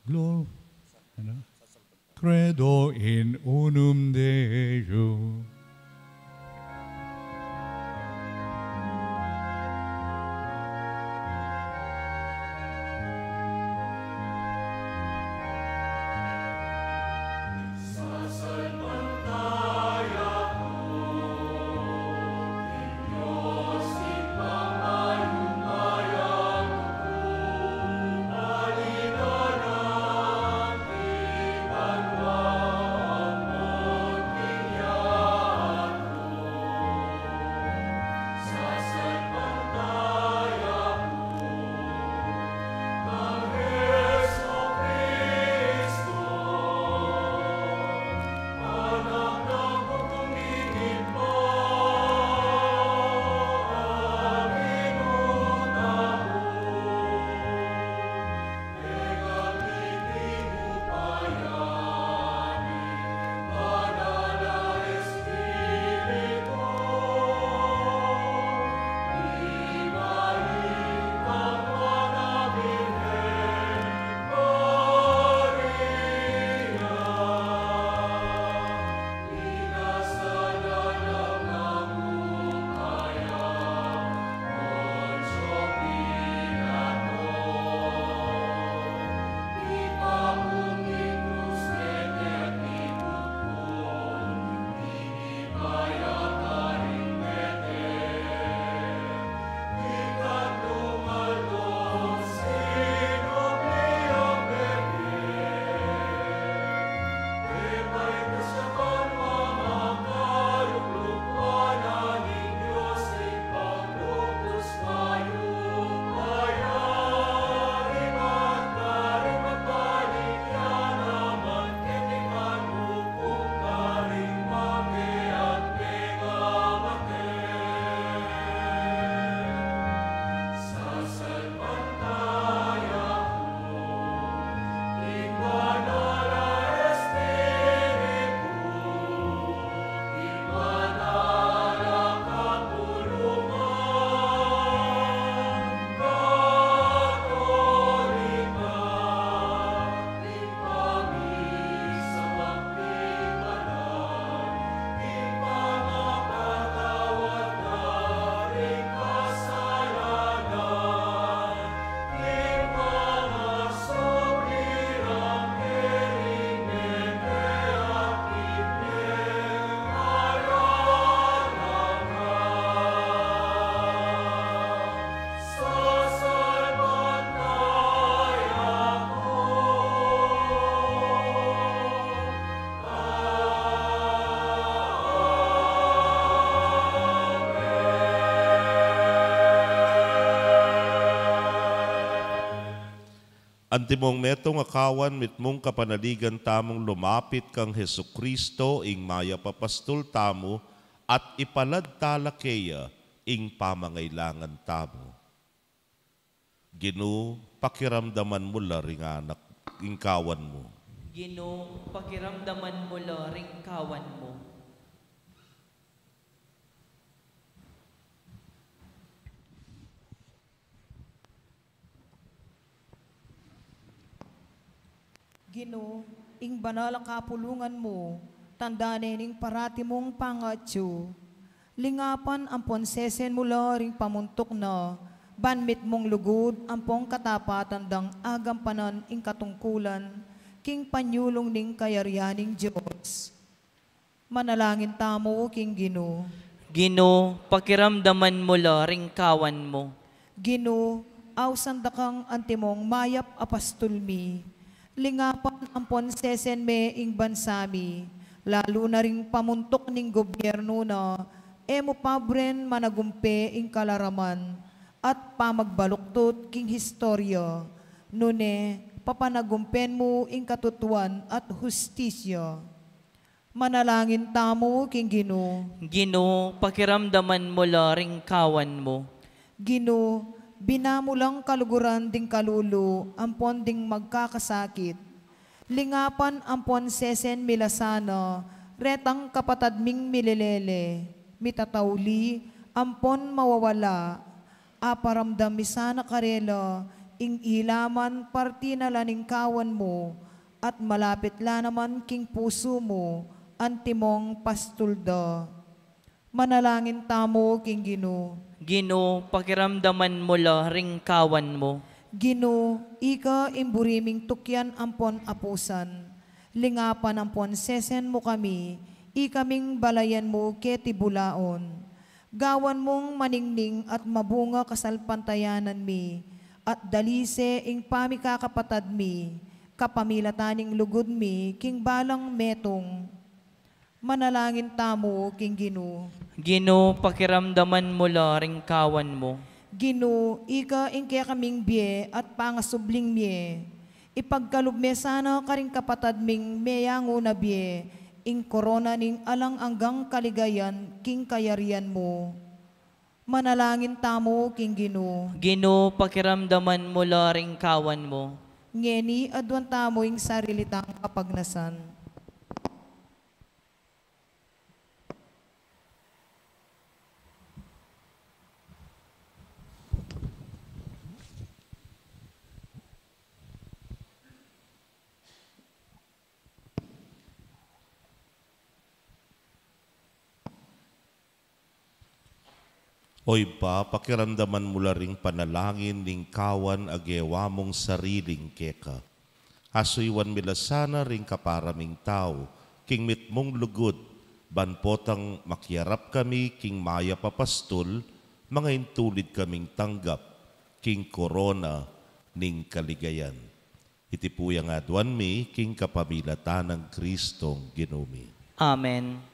Glo, ano? Credo in unum Deo. Antimong metung a kawan, mitmung kapanaligan tamung lumapit kang Jesucristo, ing mayap a pastul tamu, at ipalad tala keya ing pamangailangan tamu. Ginu, pakiramdaman mu la ring anak, ing kawan mu. Ginu, pakiramdaman mu la ring kawan mu. Ginu, ing banal a kapulungan mu, tanda ne ning parati mung pangatsu. Lingapan ampon sesen mu la ring pamuntuk na, ban mitmung lugud ampong katapatan dang agampanan ing katungkulan king panyulung ning kayarian ning Dios. Manalangin tamu king Ginu. Ginu, pakiramdaman mu la ring kawan mu. Ginu, ausan da kang antimong mayap a pastul mi. Lingapan ampon sesen me ing bansa mi, lalu na ring pamuntuk ning gobyernu na, e mu pabren managumpe ing kalaraman at pamagbaluktut king historia, nune papanagumpen mu ing katutuan at hustisya. Manalangin tamu king Ginu. Ginu, pakiramdaman mu la ring kawan mu. Ginu, bina mu lang kaluguran ding kalulu ampon ding magkakasakit. Lingapan ampon sesen mi la sana retang kapatad ming milelele, mitatauli, ampon mawawala. Aparamdam mi sana karela ing ilaman parti na la ning kawan mu, at malapit la naman king pusu mu, antimong pastul da. Manalangin tamu king Ginu. Ginu, pakiramdaman mu la ring kawan mu. Ginu, ika ing buri ming tukyan ampon apusan. Lingapan ampon sesen mu kami, ikaming balayan mu keti bulaun. Gawan mung maningning at mabunga kasalpantayanan mi, at dalise ing pamikakapatad mi, kapamilatan ning lugud mi king balang metung. Manalangin tamu king Ginu. Ginu, pakiramdaman mu la ring kawan mu. Ginu, ika ing kekaming bie at pangasubling mie. Ipagkalub me sana karing kapatad ming meyangu na bie ing korona ning alang anggang kaligayan king kayarian mu. Manalangin tamu king Ginu. Ginu, pakiramdaman mu la ring kawan mu. Ngeni aduan tamu ing sarili tang kapagnasan. O Ibpa, pakiramdaman mu la ring panalangin ning kawan a gewa mung sariling keka. Asuyuan mi la sana ring kapara ming tau king mitmung lugud, ban potang makiarap kami king mayap a pastul, mangaintulid kaming tanggap king korona ning kaligayan. Iti pu yang aduan mi king kapamilatan nang Kristong Ginu mi. Amen.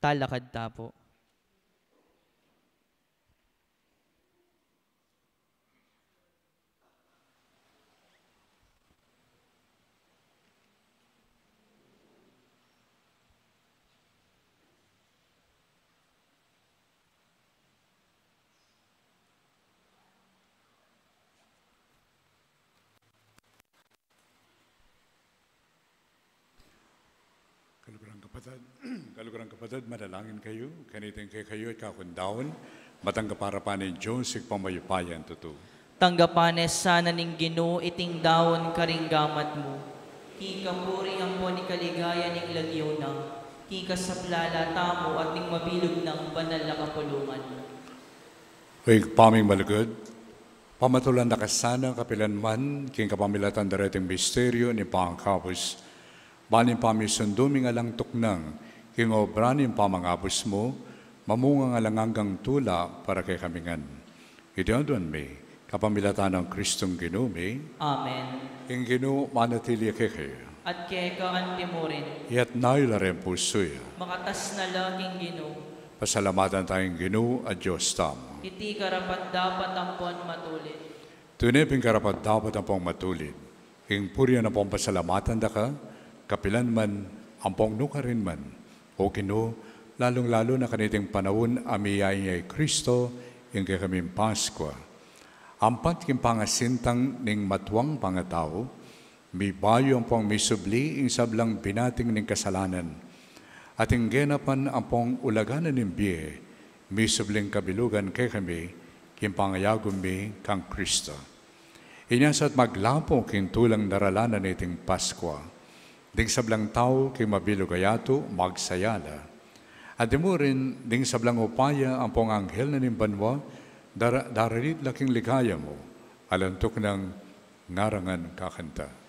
Talakad ta pu. Kaluguran kapatad, kaluguran kapatad, manalangin kayu, kaniting kekayu at kaku ngan daun, matanggap arapan ning Dios, Ibpang mayupayang tutu. Tanggapan na sana ning Ginu iting daun karing gamat mu, king kapurian ampon king kaligayan ning lagyu na, king kasaplalan tamu at ning mabilug nang banal a kapulungan. O Ibpa ming malugud, pamatulan da ka sana kapilan man, king kapamilatan da reting misteryu ning pangakabus, ban ing pamisundu ming alang tuknang king obra ning pamangabus mu, mamungang alang anggang tula para kekami ngan. Iti aduan mi, kapamilatan nang Kristong Ginu mi. Amen. Ing Ginu manatili ya kekayu. At keka anti mu rin. Itas yu la ring pusu yu. Makatas na la king Ginu. Pasalamatan taya ing Ginu a Dios tamu. Iti karapat-dapat ampon matulid. Tune pin karapat-dapat ampong matulid, ing purian ampong pasalamatan da ka, kapilan man ampong nukarin man, O Ginu, lalung-lalu na kaniting panaun a miyain ya i Kristo, ing kekaming Paskua. Ampat king pangasintang ning matuang pangatau, mibayu ampong misubli ing sablang binating ning kasalanan, at ing genapan ampong ulagan na ning bie, misubling kabilugan kekami, king pangayagum mi kang Kristo. Inya sa at maglapu king tulang daralan na niting Paskua, ding sablang tau king mabilug a yatu magsaya la. At dimu rin ding sablang upaya ampong anghel na ning banua, dara-, daralit la king ligaya mu, alang tuknang ngarangan kakanta.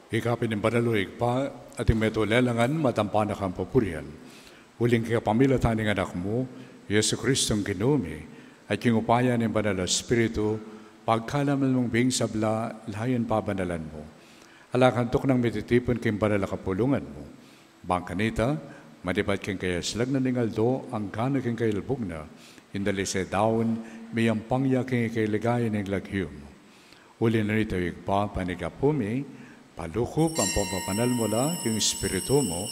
Ika pin ing banal, O Ibpa, at ing metung a lelangan, matampan na kang pupurian. Uling king kapamilatan ning Anak mu, Jesucristong Ginu mi, at king upaya ning Banal a Espiritu, pagkalam mu ing sabla, layan pabanalan mu. Ala kang tuknang mititipun king banal a kapulungan mu. Bang kanita, manibat king kayaslag na ning aldo, angga na king kailbug na, ing dalisay daun, miyampang ya king ikaligaya ning lagyu mu. Uli na nita, O Ibpa, panyawad mu, palukup ampong pabanal mu la king Espiritu mu,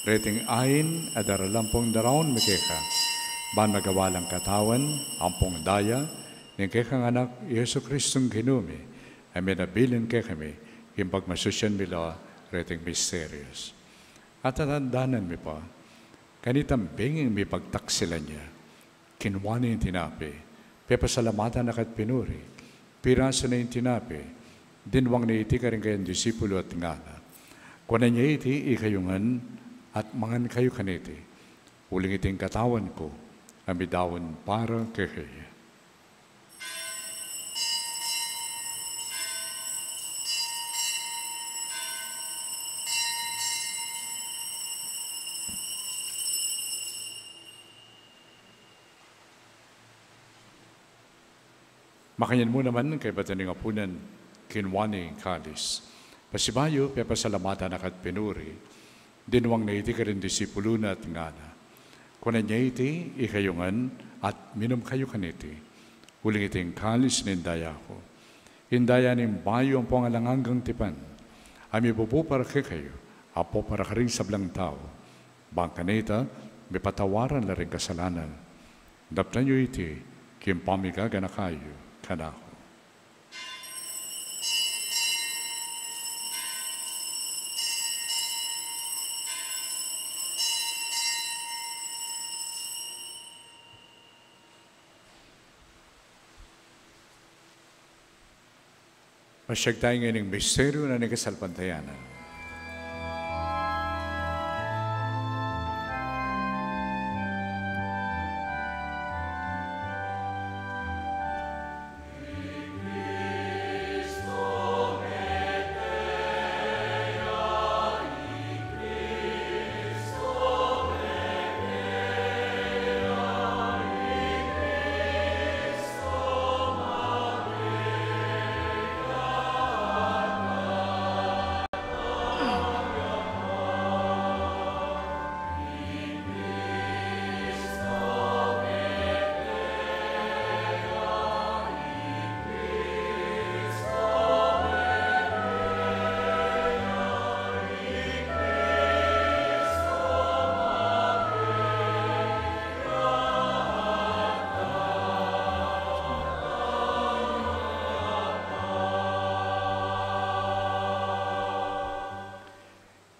reting ain a daralan pong daraun mi keka, ban magawa lang katawan ampong daya ning kekang Anak, Jesucristong Ginu mi, a minabilin kekami, king pagmasusyan mi la reting misterios. At tatandanan mi pa, kanitang benging mipagtaksilan ya, kinua ne ing tinape, pepasalamatan na ka at pinuri, pirasu ne ing tinape, dinwang ne iti karing kayang disipulu at ngana: Kuanan ye iti ikayu ngan, at mangan kayu kaniti, uling iti ing katawan ku, a midaun para kekayu. Makanyan mu naman, kaybat ning apunan, kinua ne ing kalis. Pasibayu, pepasalamatan na ka at pinuri, dinwang na iti karing disipulus na at ngana: Kunan ye iti, ikayu ngan, at minum kayu kaniti. Uling iti ing kalis ning daya ku. Ing daya ning bayu ampong alang anggang tipan, a mibubu para kekayu, ampong para karing sablang tau. Bang kanita, mipatawaran la ring kasalanan. Daptan yu iti, king pamigaganaka yu kanaku. Pasiag tamu king misteryu na ning kasalpantayanan.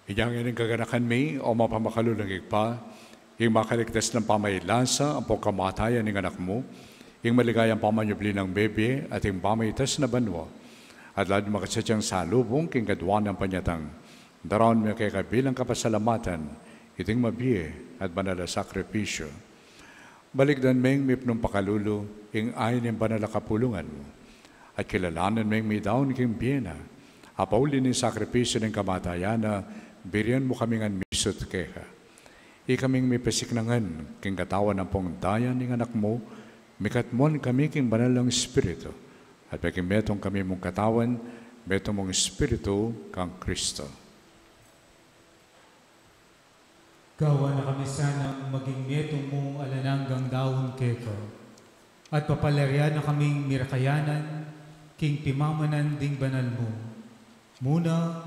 Inya ngeni ing kaganakan mi, o mapamakalulung Ibpa, ing makaligtas nang pamailasa ampong kamatayan ning Anak mu, ing maligayang pamanyubli nang mebie at ing pamaitas na banua, at lad makasadyang salubung king kadua nang panyatang, daraun mi keka bilang kapasalamatan iting mabie at banal a sakripisyu. Balikdan meng mipnung pakalulu ing ain ning banal a kapulungan mu, at kilalanan meng midaun king bie na, a pauli ning sakripisyu ning kamatayan na, birian mu kami ngan misut keka. Ikaming mipasiknangan king katawan ampong daya ning Anak mu, mikatmuan kami king banal a Espiritu, at maging metung kami mung katawan, metung mung Espiritu kang Kristo. Gawan na kami sanang maging metung mung alang anggang daun keka, at papalarian na kaming mirakayanan king pimamanan ding banal mu. Muna,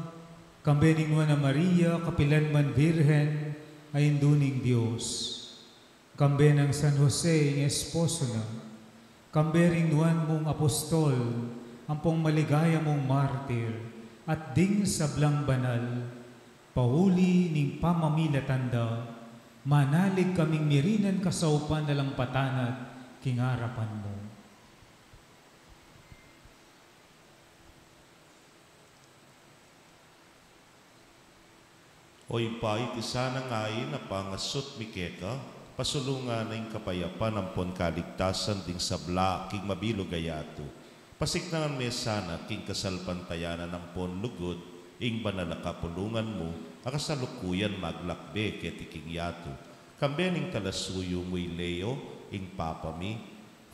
kambe ning Nuan a Maria, kapilan man Birhen, a Indu ning Dios, kambe nang San Jose, ing esposo na, kambe ring nuan mung apostol, ampong maligaya mung martir, at ding sablang banal, pauli ning pamamilatan da, manalig kaming mirinan kasaupan alang patanat king arapan mu. O Ibpa, iti sanang ain a pangasut mi keka, pasulungan na ing kapayapan ampon kaligtasan ding sabla king mabilug a yatu. Pasiknangan me sana king kasalpantayanan ampon lugud ing banal a kapulungan mu, a kasalukuyan maglakbe keti king yatu. Kambe ning talasuyu mu i Leo, ing Papa mi,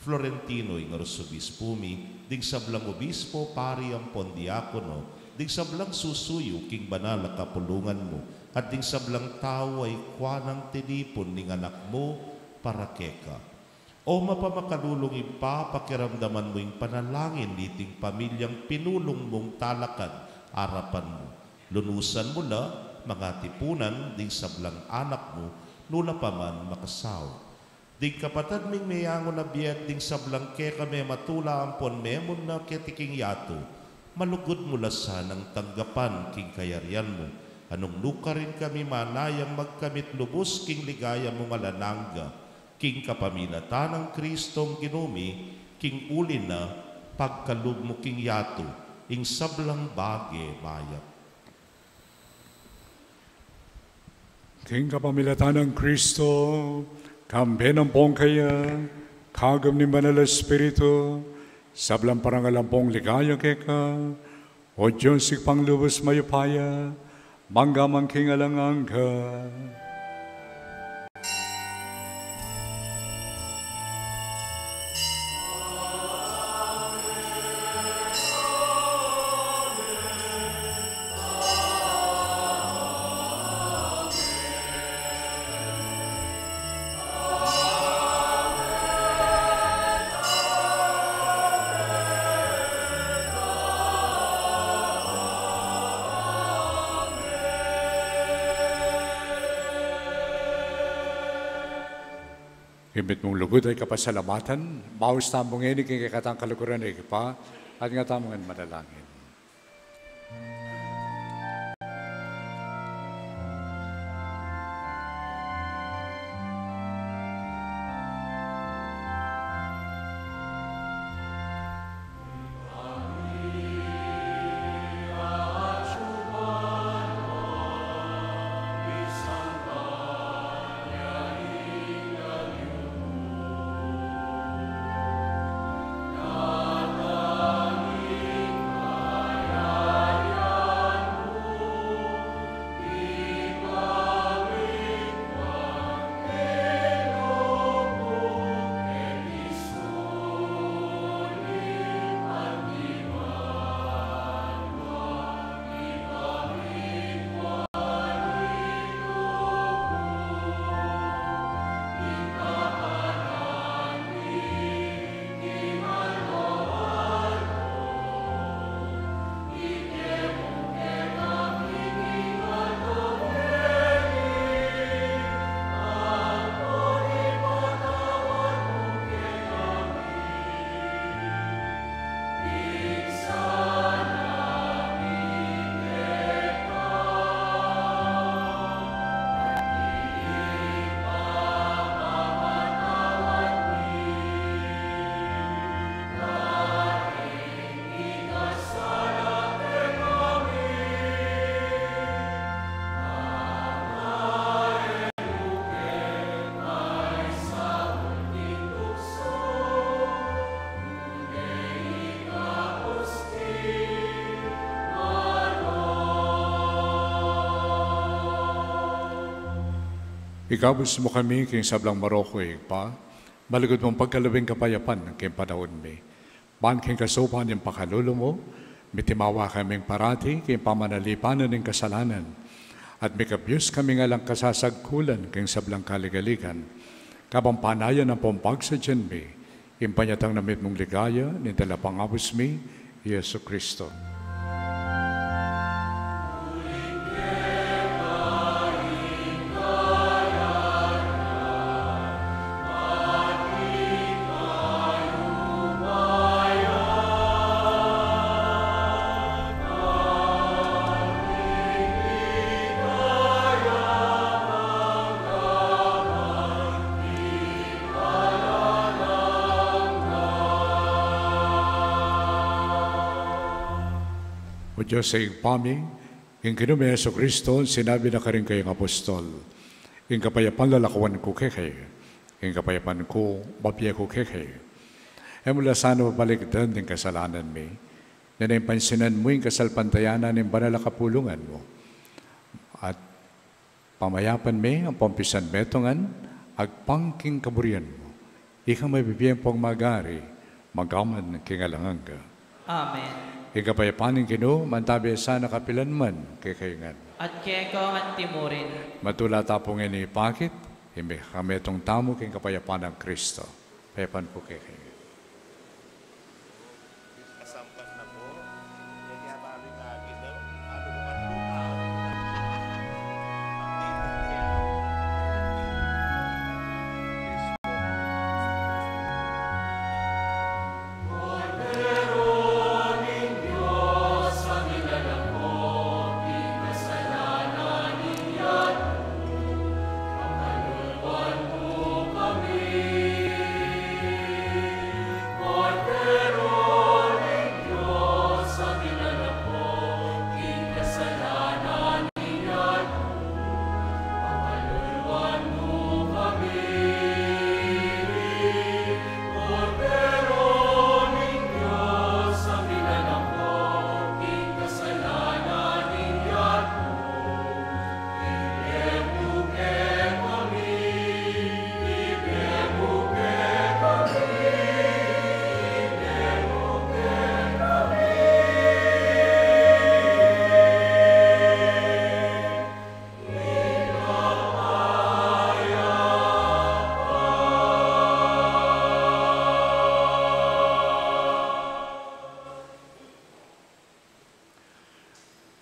Florentino, ing arsobispu mi, ding sablang obispo, pari ampon diakono, ding sablang susuyu king banal a kapulungan mu, at ding sablang tau a ikua nang tinipun ning Anak mu para keka. O mapamakalulung Ibpa, pakiramdaman mu ing panalangin niting pamilyang pinulung mung talakad arapan mu. Lunusan mu la, mangatipunan ding sablang anak mu, nu la pa man makasaup. Ding kapatad ming meyangu na bie at ding sablang keka mematula ampon memunna keti king yatu, malugud mu la sanang tanggapan king kayarian mu, a nung nukarin kami manayang magkamit lubus king ligaya mung alang angga, king kapamilatan nang Kristong Ginu mi, king uli na pagkalub mu king yatu, ing sablang bage mayap. King kapamilatan nang Kristo, kambe na ampong kaya, kagum ning Banal a Espiritu, sablang parangal ampong ligaya keka, O Dios, Ibpang lubus mayupaya, mangga man king alang angga. Ing mitmung lugud at kapasalamatan, maus tamu ngeni king kekatang kaluguran, Ibpa, at nga tamu ngan manalangin. Ikabus mu kami king sablang marok, Ibpa, malugud mung pagkalub ing kapayapan king panaun mi. Ban king kasaupan ning pakalulu mu, mitimawa kaming parati king pamanalipanan ning kasalanan, at mikabus kaming alang kasasagkulan king sablang kaligaligan, kabang panayan ampong pagsadyan mi ing panyatang na mitmung ligaya ning Talapangabus mi, Jesucristo. O Dios a Ibpa mi, ing Ginu ming Jesucristo, sinabi na karing kayang apostol, ing kapayapan lalakuan ku kekayu, ing kapayapan ku bibie ku kekayu. E mu la sana papalikdan ding kasalanan mi, nune pansinan mu ing kasalpantayanan ning banal a kapulungan mu, at pamayapan me ampong pisan metungan agpang king kaburian mu. Ika mabibie ampong magari, magpaman king alang angga. Amen. Ing kapayapan ning Ginu, mantabi sana kapilan man kekayu ngan. At keka antimurin. Matula ta pu ngeni ipakit ing mekametung tamu king kapayapan nang Kristo. Kapayapan pu kekayu.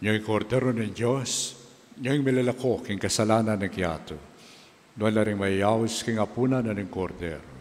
Ini ing Kordero ning Dios, ini ing milalako king kasalanan ning yatu. Nuan la ring mayaus king apunan na ning Kordero.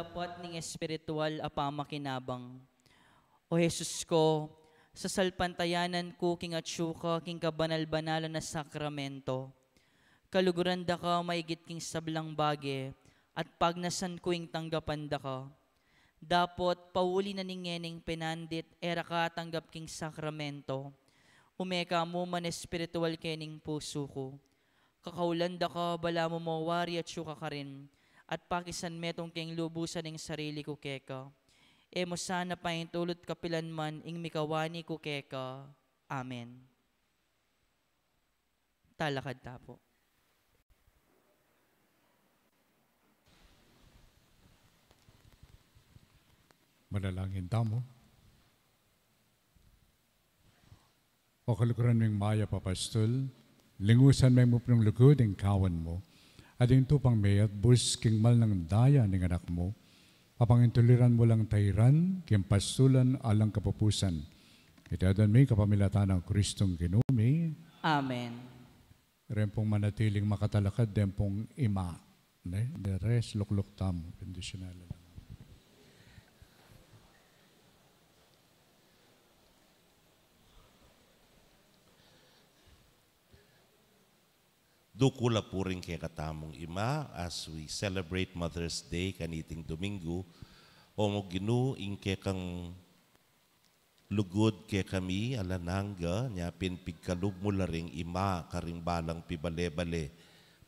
dapat ning espiritual a pamakinabang. O Jesus ko, sasalpantayanan ku king atsu ka king kabanal-banalan a sakramento. Kaluguran da ka maigit king sablang bage, at pagnasan ku ing tanggapan da ka. Dapot, pauli na ning ngeneng penandit e ra ka atanggap king sakramento, ume ka mu man espiritual kening pusu ku. Kakaulan da ka, balamu mo wari atsu ka karin, at pakisan metung keng lubusan ing sarili ku keka. E mu sana paintulut kapilan man ing mikawani ku keka. Amen. Talakad ta pu. Manalangin tamu. O kaluguran ming mayap a pastul, lingusan me ing mupnung lugud ning kawan mu, at ing tupang me at bus king mal nang daya ning anak mu, papangintuliran mu lang tairan king pastulan alang kapupusan. Iti adwan mi kapamilatan nang Kristong Ginu mi. Amen. Ren pung manatiling makatalakad, den pung ima, ne? The rest, lukluk tamu, bendisyunan na lang. Dukul a puri king kekatamung ima, as we celebrate Mother's Day kaniting Domingo. O Ginu, ing kekang lugud kekami alang angga, nya pin pigkalub mu la ring ima karing balang pibale-bale.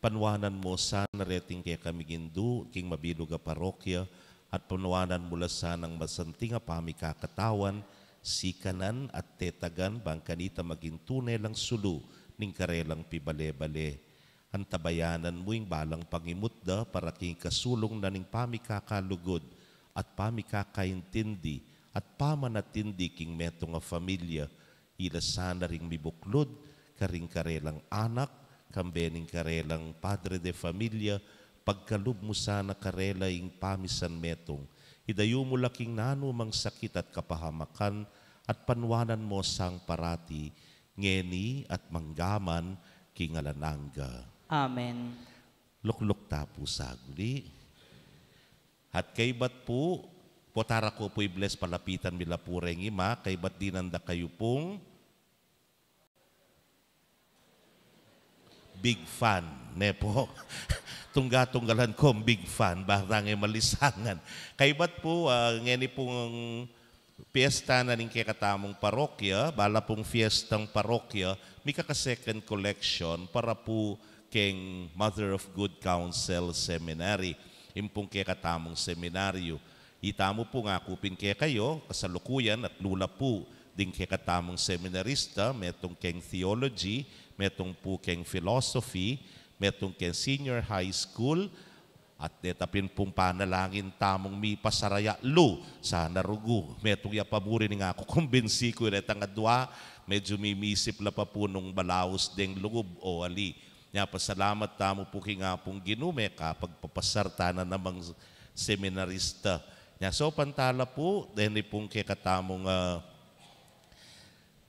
Panuanan mu sana reting kekaming indu king mabilug a parokya, at panuanan mu la sanang masanting a pamikakatawan, sikanan at tetagan, bang kanita maging tune lang sulu ning karelang pibale-bale. Antabayanan mu ing balang pangimut da para king kasulung na ning pamikakalugud at pamikakaintindi at pamanatindi king metung a familia, ila sana ring mibuklud karing karelang anak, kambe ning karelang padre de familia, pagkalub mu sana karela ing pamisan metung. Idayu mu la king nanumang sakit at kapahamakan, at panuanan mu sang parati, ngeni at manggaman king alang angga. Amen. Lukluk ta pu saguli. At kaybat pu, potara ko pu i-bless, palapitan mi la pu reng ima, kaybat dinan da kayu pung big fan, ne pu? Tungga-tunggalan kong big fan, barang e malisangan. Kaybat pu, ah, ngeni pung piyesta na ning kekatamung parokya, bala pung piyestang parokya, mikaka-second collection para pu keng Mother of Good Counsel Seminary. Ing pung kekatamung seminaryu. Itamu pu, ngaku pin kekayu, kasalukuyan atlu la pu ding kekatamung seminarista, metung keng theology, metung pu keng philosophy, metung keng senior high school, at deta pin pung panalangin tamung mipasaraya lu, sana rugu. Metung ya pa buri ning aku, kumbinsi ku, detang adua, medyu mimisip la pa pu nung balaus deng lugub o ali. Nya pasalamat tamu pu king Apung Ginu, mekapagpapasar tana namang seminarista. Nya so pantala pu, deni pung kekatamung, ah,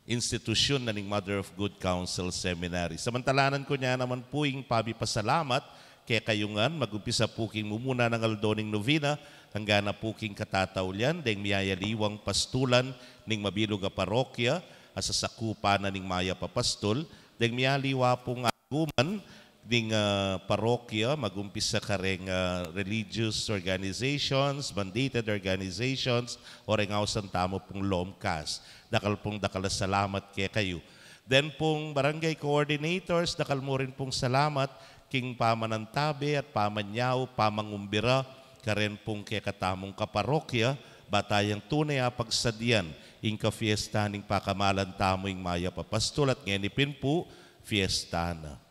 institusyun na ning Mother of Good Counsel Seminary. Samantalanan ku nya naman pu ing pamipasalamat kekayu ngan, magumpisa pu king mumuna nang aldo ning novena, angga na pu king katataulian, deng miyayaliwang pastulan ning mabilug a parokya, a sasakupan na ning mayap a pastul, deng miyaliwa pung aguman, ning, ah, parokya, magumpisa kareng, ah, religious organizations, mandated organizations, o reng ausan tamu pung LOMCAS. Dakal pung dakal a salamat kekayu. Then pung barangay coordinators, dakal mu rin pung salamat king pamanantabe at pamanyaup, pamangumbira, karen pung kekatamung kaparokya, ba tayang tune a pagsadian ing kafiesta ning pakamalan tamu ing mayap a pastul at ngeni pin pu, fiesta na.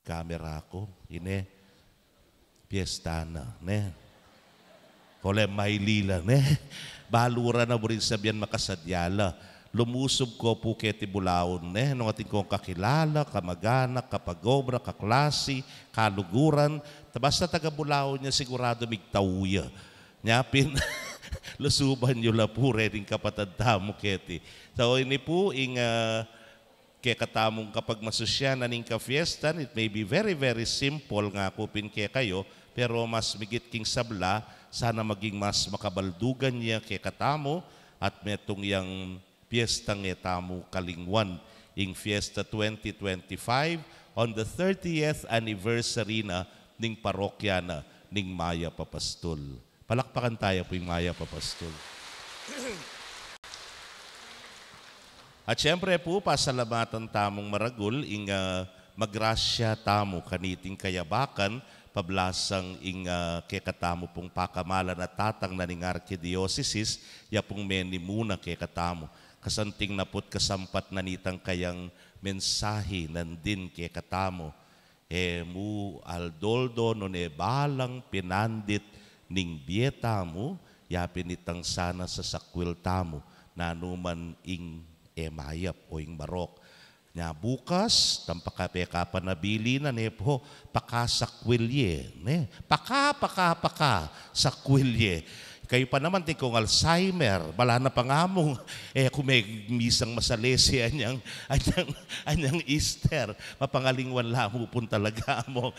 Kamera ku, ine, piesta na, ne? Kole mailila, ne? Balu ra na buring sabian makasadya la. Lumusub ko pu keti bulaun, ne? Nung atin kong kakilala, kamag-anak, kapag-obra, kaklasi, kaluguran, ta basta taga Bulaun ya, siguradu migtau ya. Nya pin, lusuban yu la pu reng kapatad tamu keti. So, ini pu ing, ah, kekatamung kapagmasusyan na ning kafiestan, it may be very, very simple, ngaku pin kekayu, Pero mas migit king sabla, sana maging mas makabaldugan ya kekatamu at metung yang piestang e tamu kalingwan, ing Fiesta twenty twenty-five, on the thirtieth anniversary na ning parokya na ning Mayap a Pastul. Palakpakan taya pu ing Mayap a Pastul. At siyempre pu, pasalamatan tamung maragul ing, ah, magrasya tamu kaniting kayabakan, pablasang ing, ah, kekatamu pung pakamalan a tatang na ning arkidiosesis, ya pung menimuna kekatamu. Kasanting na pu't kasampat na nitang kayang mensahe nandin kekatamu. E mu aldo-aldo nune balang pinandit ning bie tamu, ya pin itang sana sasakwil tamu, nanu man ing e mayap o ing marok. Nya bukas, tampa ka pe kapanabilin na ne pu, pakasakwil ye, ne? Paka, paka, paka, sakwil ye. Kayu pa naman, ti kung Alzheimer, bala na pa nga mung, e ku me misang masalese anyang, anyang, anyang Easter. Mapangalingwan la mu pun talaga mu.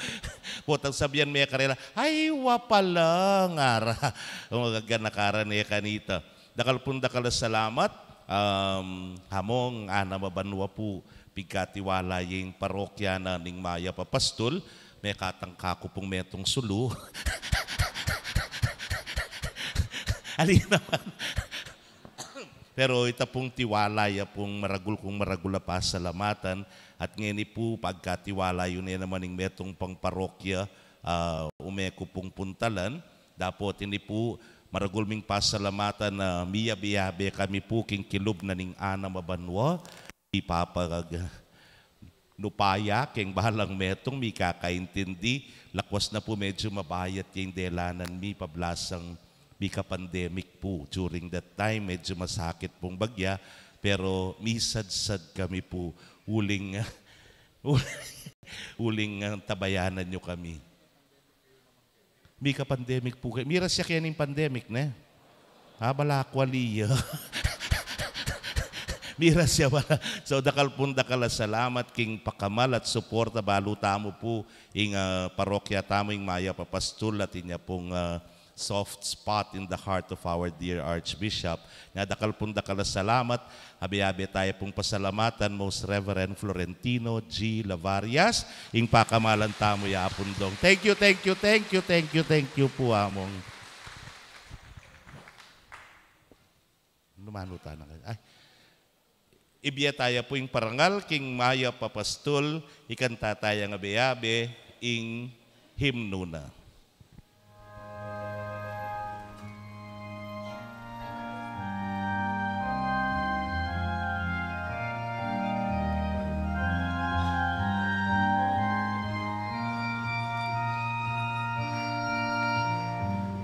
Potang sabian me karela, "Ay, wa pala," ngara. O, gagana kara ne kanita. Dakal pun dakal a salamat, um, hamong anam a banua pu, pigkatiwala ye ing parokya na ning Mayap a Pastul, mekatangka ku pung metung sulu. Ali naman. Pero ita pung tiwala ya pung maragul kung maragul a pasalamatan, at ngeni pu, pagkatiwala yu ne naman ing metung pang parokya, ah, ume ku pung puntalan, dapot ini pu, maragul ming pasalamatan na miyabe-yabe kami pu king kilub na ning anam a banua, ipapag-, nupaya keng balang metung mikakaintindi, lakwas na pu medyu mabayat ya ing delanan mi pablasang mika-pandemic pu. During that time, medyu masakit pung bagya, pero misadsad kami pu, uling, uling, ah, tabayanan yu kami. Mika-pandemic pu ke. Miras ya keni ing pandemic, ne? A, bala ku ali ya. Miras ya bala. So, dakal pun dakal a salamat king pakamal at suporta balu tamu pu ing, ah, parokya tamu, ing Mayap a Pastul, at inya pung, ah, soft spot in the heart of our dear Archbishop. Nya dakal pun dakal a salamat, abe-abe taya pung pasalamatan Most Reverend Florentino G Lavarias, ing pakamalan tamu ya pun dong. Thank you, thank you, thank you, thank you, thank you pu, among. Lumanu tana kaya. Ay. Ibie taya pu ing parangal king Mayap a Pastul, ikanta taya ngan abe-abe ing himnu na.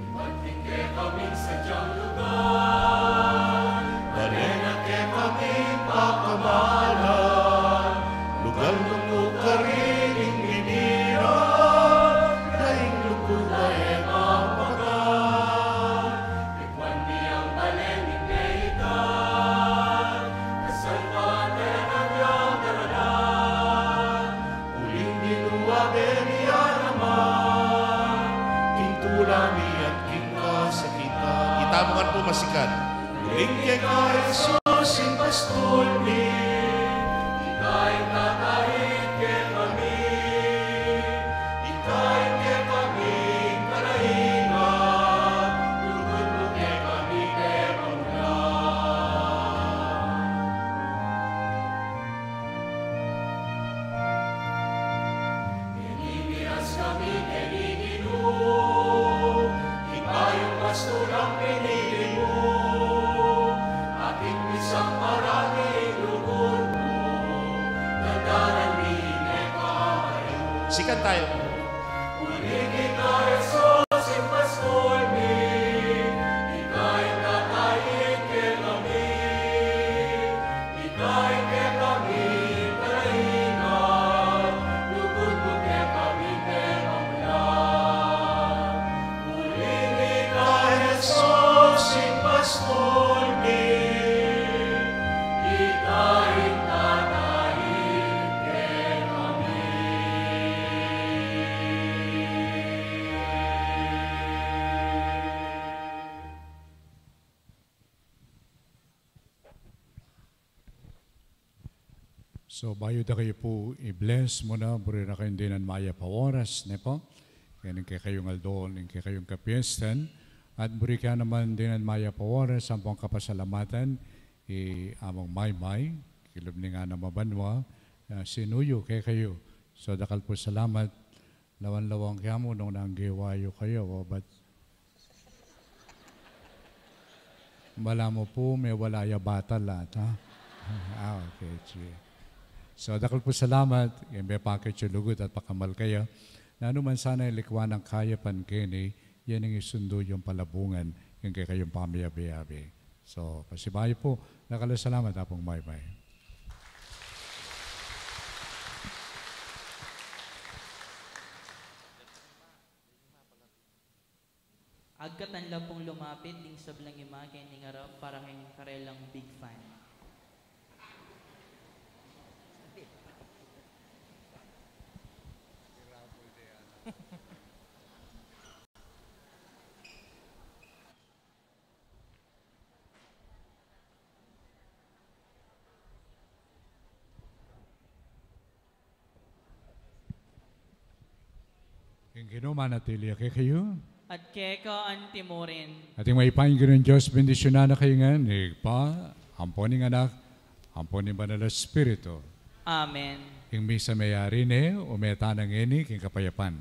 Ibat king kekaming sadyang lugar, bale na kekaming pakamalan, lugal nung mu karin ing biniran, daing lugud a e mapakan. Tikman mi ing bale ning peitan, kasalpantayanan yang daralan, uling Ginu, abe mi ya naman, king tula mi at king kasakitan. Itamu ngan pu masikan. Uling keka, Jesus, ing pastul mi, ika ing tatahid kekami, ika ing kekaming kalaingan, lugud mu kekami pepamula. Keni miras kami keni Ginu, ing bayung pastulang pinili mu, atin mi sang parati ing lugud mu, dandanan mi ing e kayu. Sikan taya. Uling ika, Jesus, ing pastul mi, ika ing tatahid kekami, ika ing kekaming kalaingan, lugud mu kekami pepamula. Uling ika, Jesus, ing pastul mi, ika ing tatahid kekami. So, bayu da kayu pu i-bless muna, buri na kayung dinan mayap a oras, ne pu? Keng kekayung aldo, keng kekayung kapiestan. At buri kaya naman dinan mayap a oras, ampong kapasalamatan i Among Maymay, kilub ning anam a banua, ah, sinuyu kekayu. So, dakal pu salamat, lawan-lawan ke mu nung nanggewa yu kaya, o, bat balamu pu, mewala ya batal at, ha? Ah, okay, sige. So, dakal pu salamat, keng mepakit yung lugud at pakamal kaya. Nanu man sana ing likwan nang kayapan keni, yan ing isundu yung palabungan, yung kekayung pamiyabe-abe. So, pasibayu pu, dakal a salamat, Apung Maymay. Agkatan la pung lumapit ding sablang ima keni king arap para keng karelang big fan. Ing Ginu manatili ya kekayu. At keka antimurin. At ing mayupayang Ginung Dios, bendisyunan na kayu ngan ning Ibpa, ampo ning Anak, ampo ning Banal a Espiritu. Amen. Ing misa meyari ne, ume tana ngeni king kapayapan.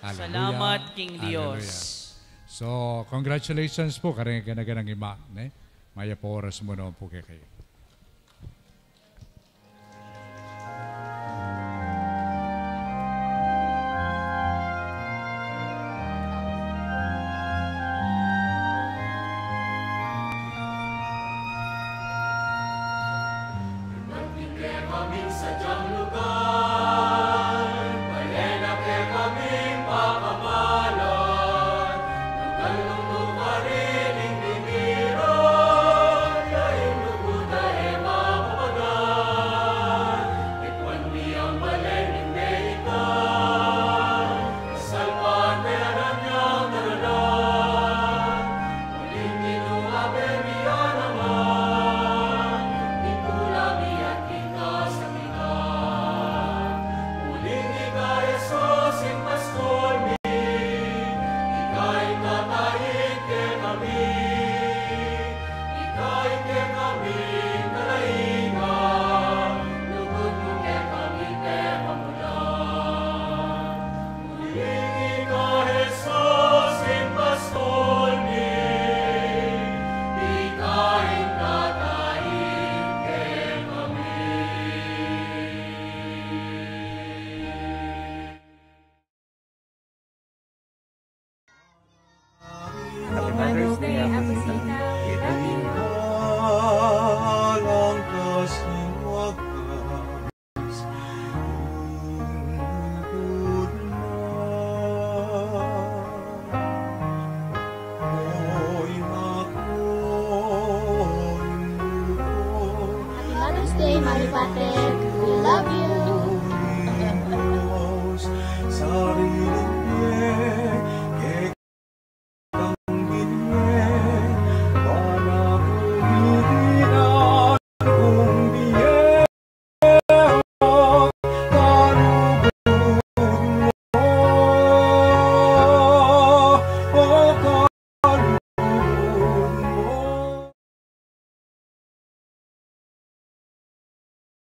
Hallelujah. Salamat king Dios. Hallelujah. So, congratulations pu kareng kanaganang ima, ne? Mayap a oras mu naman pu kekayu.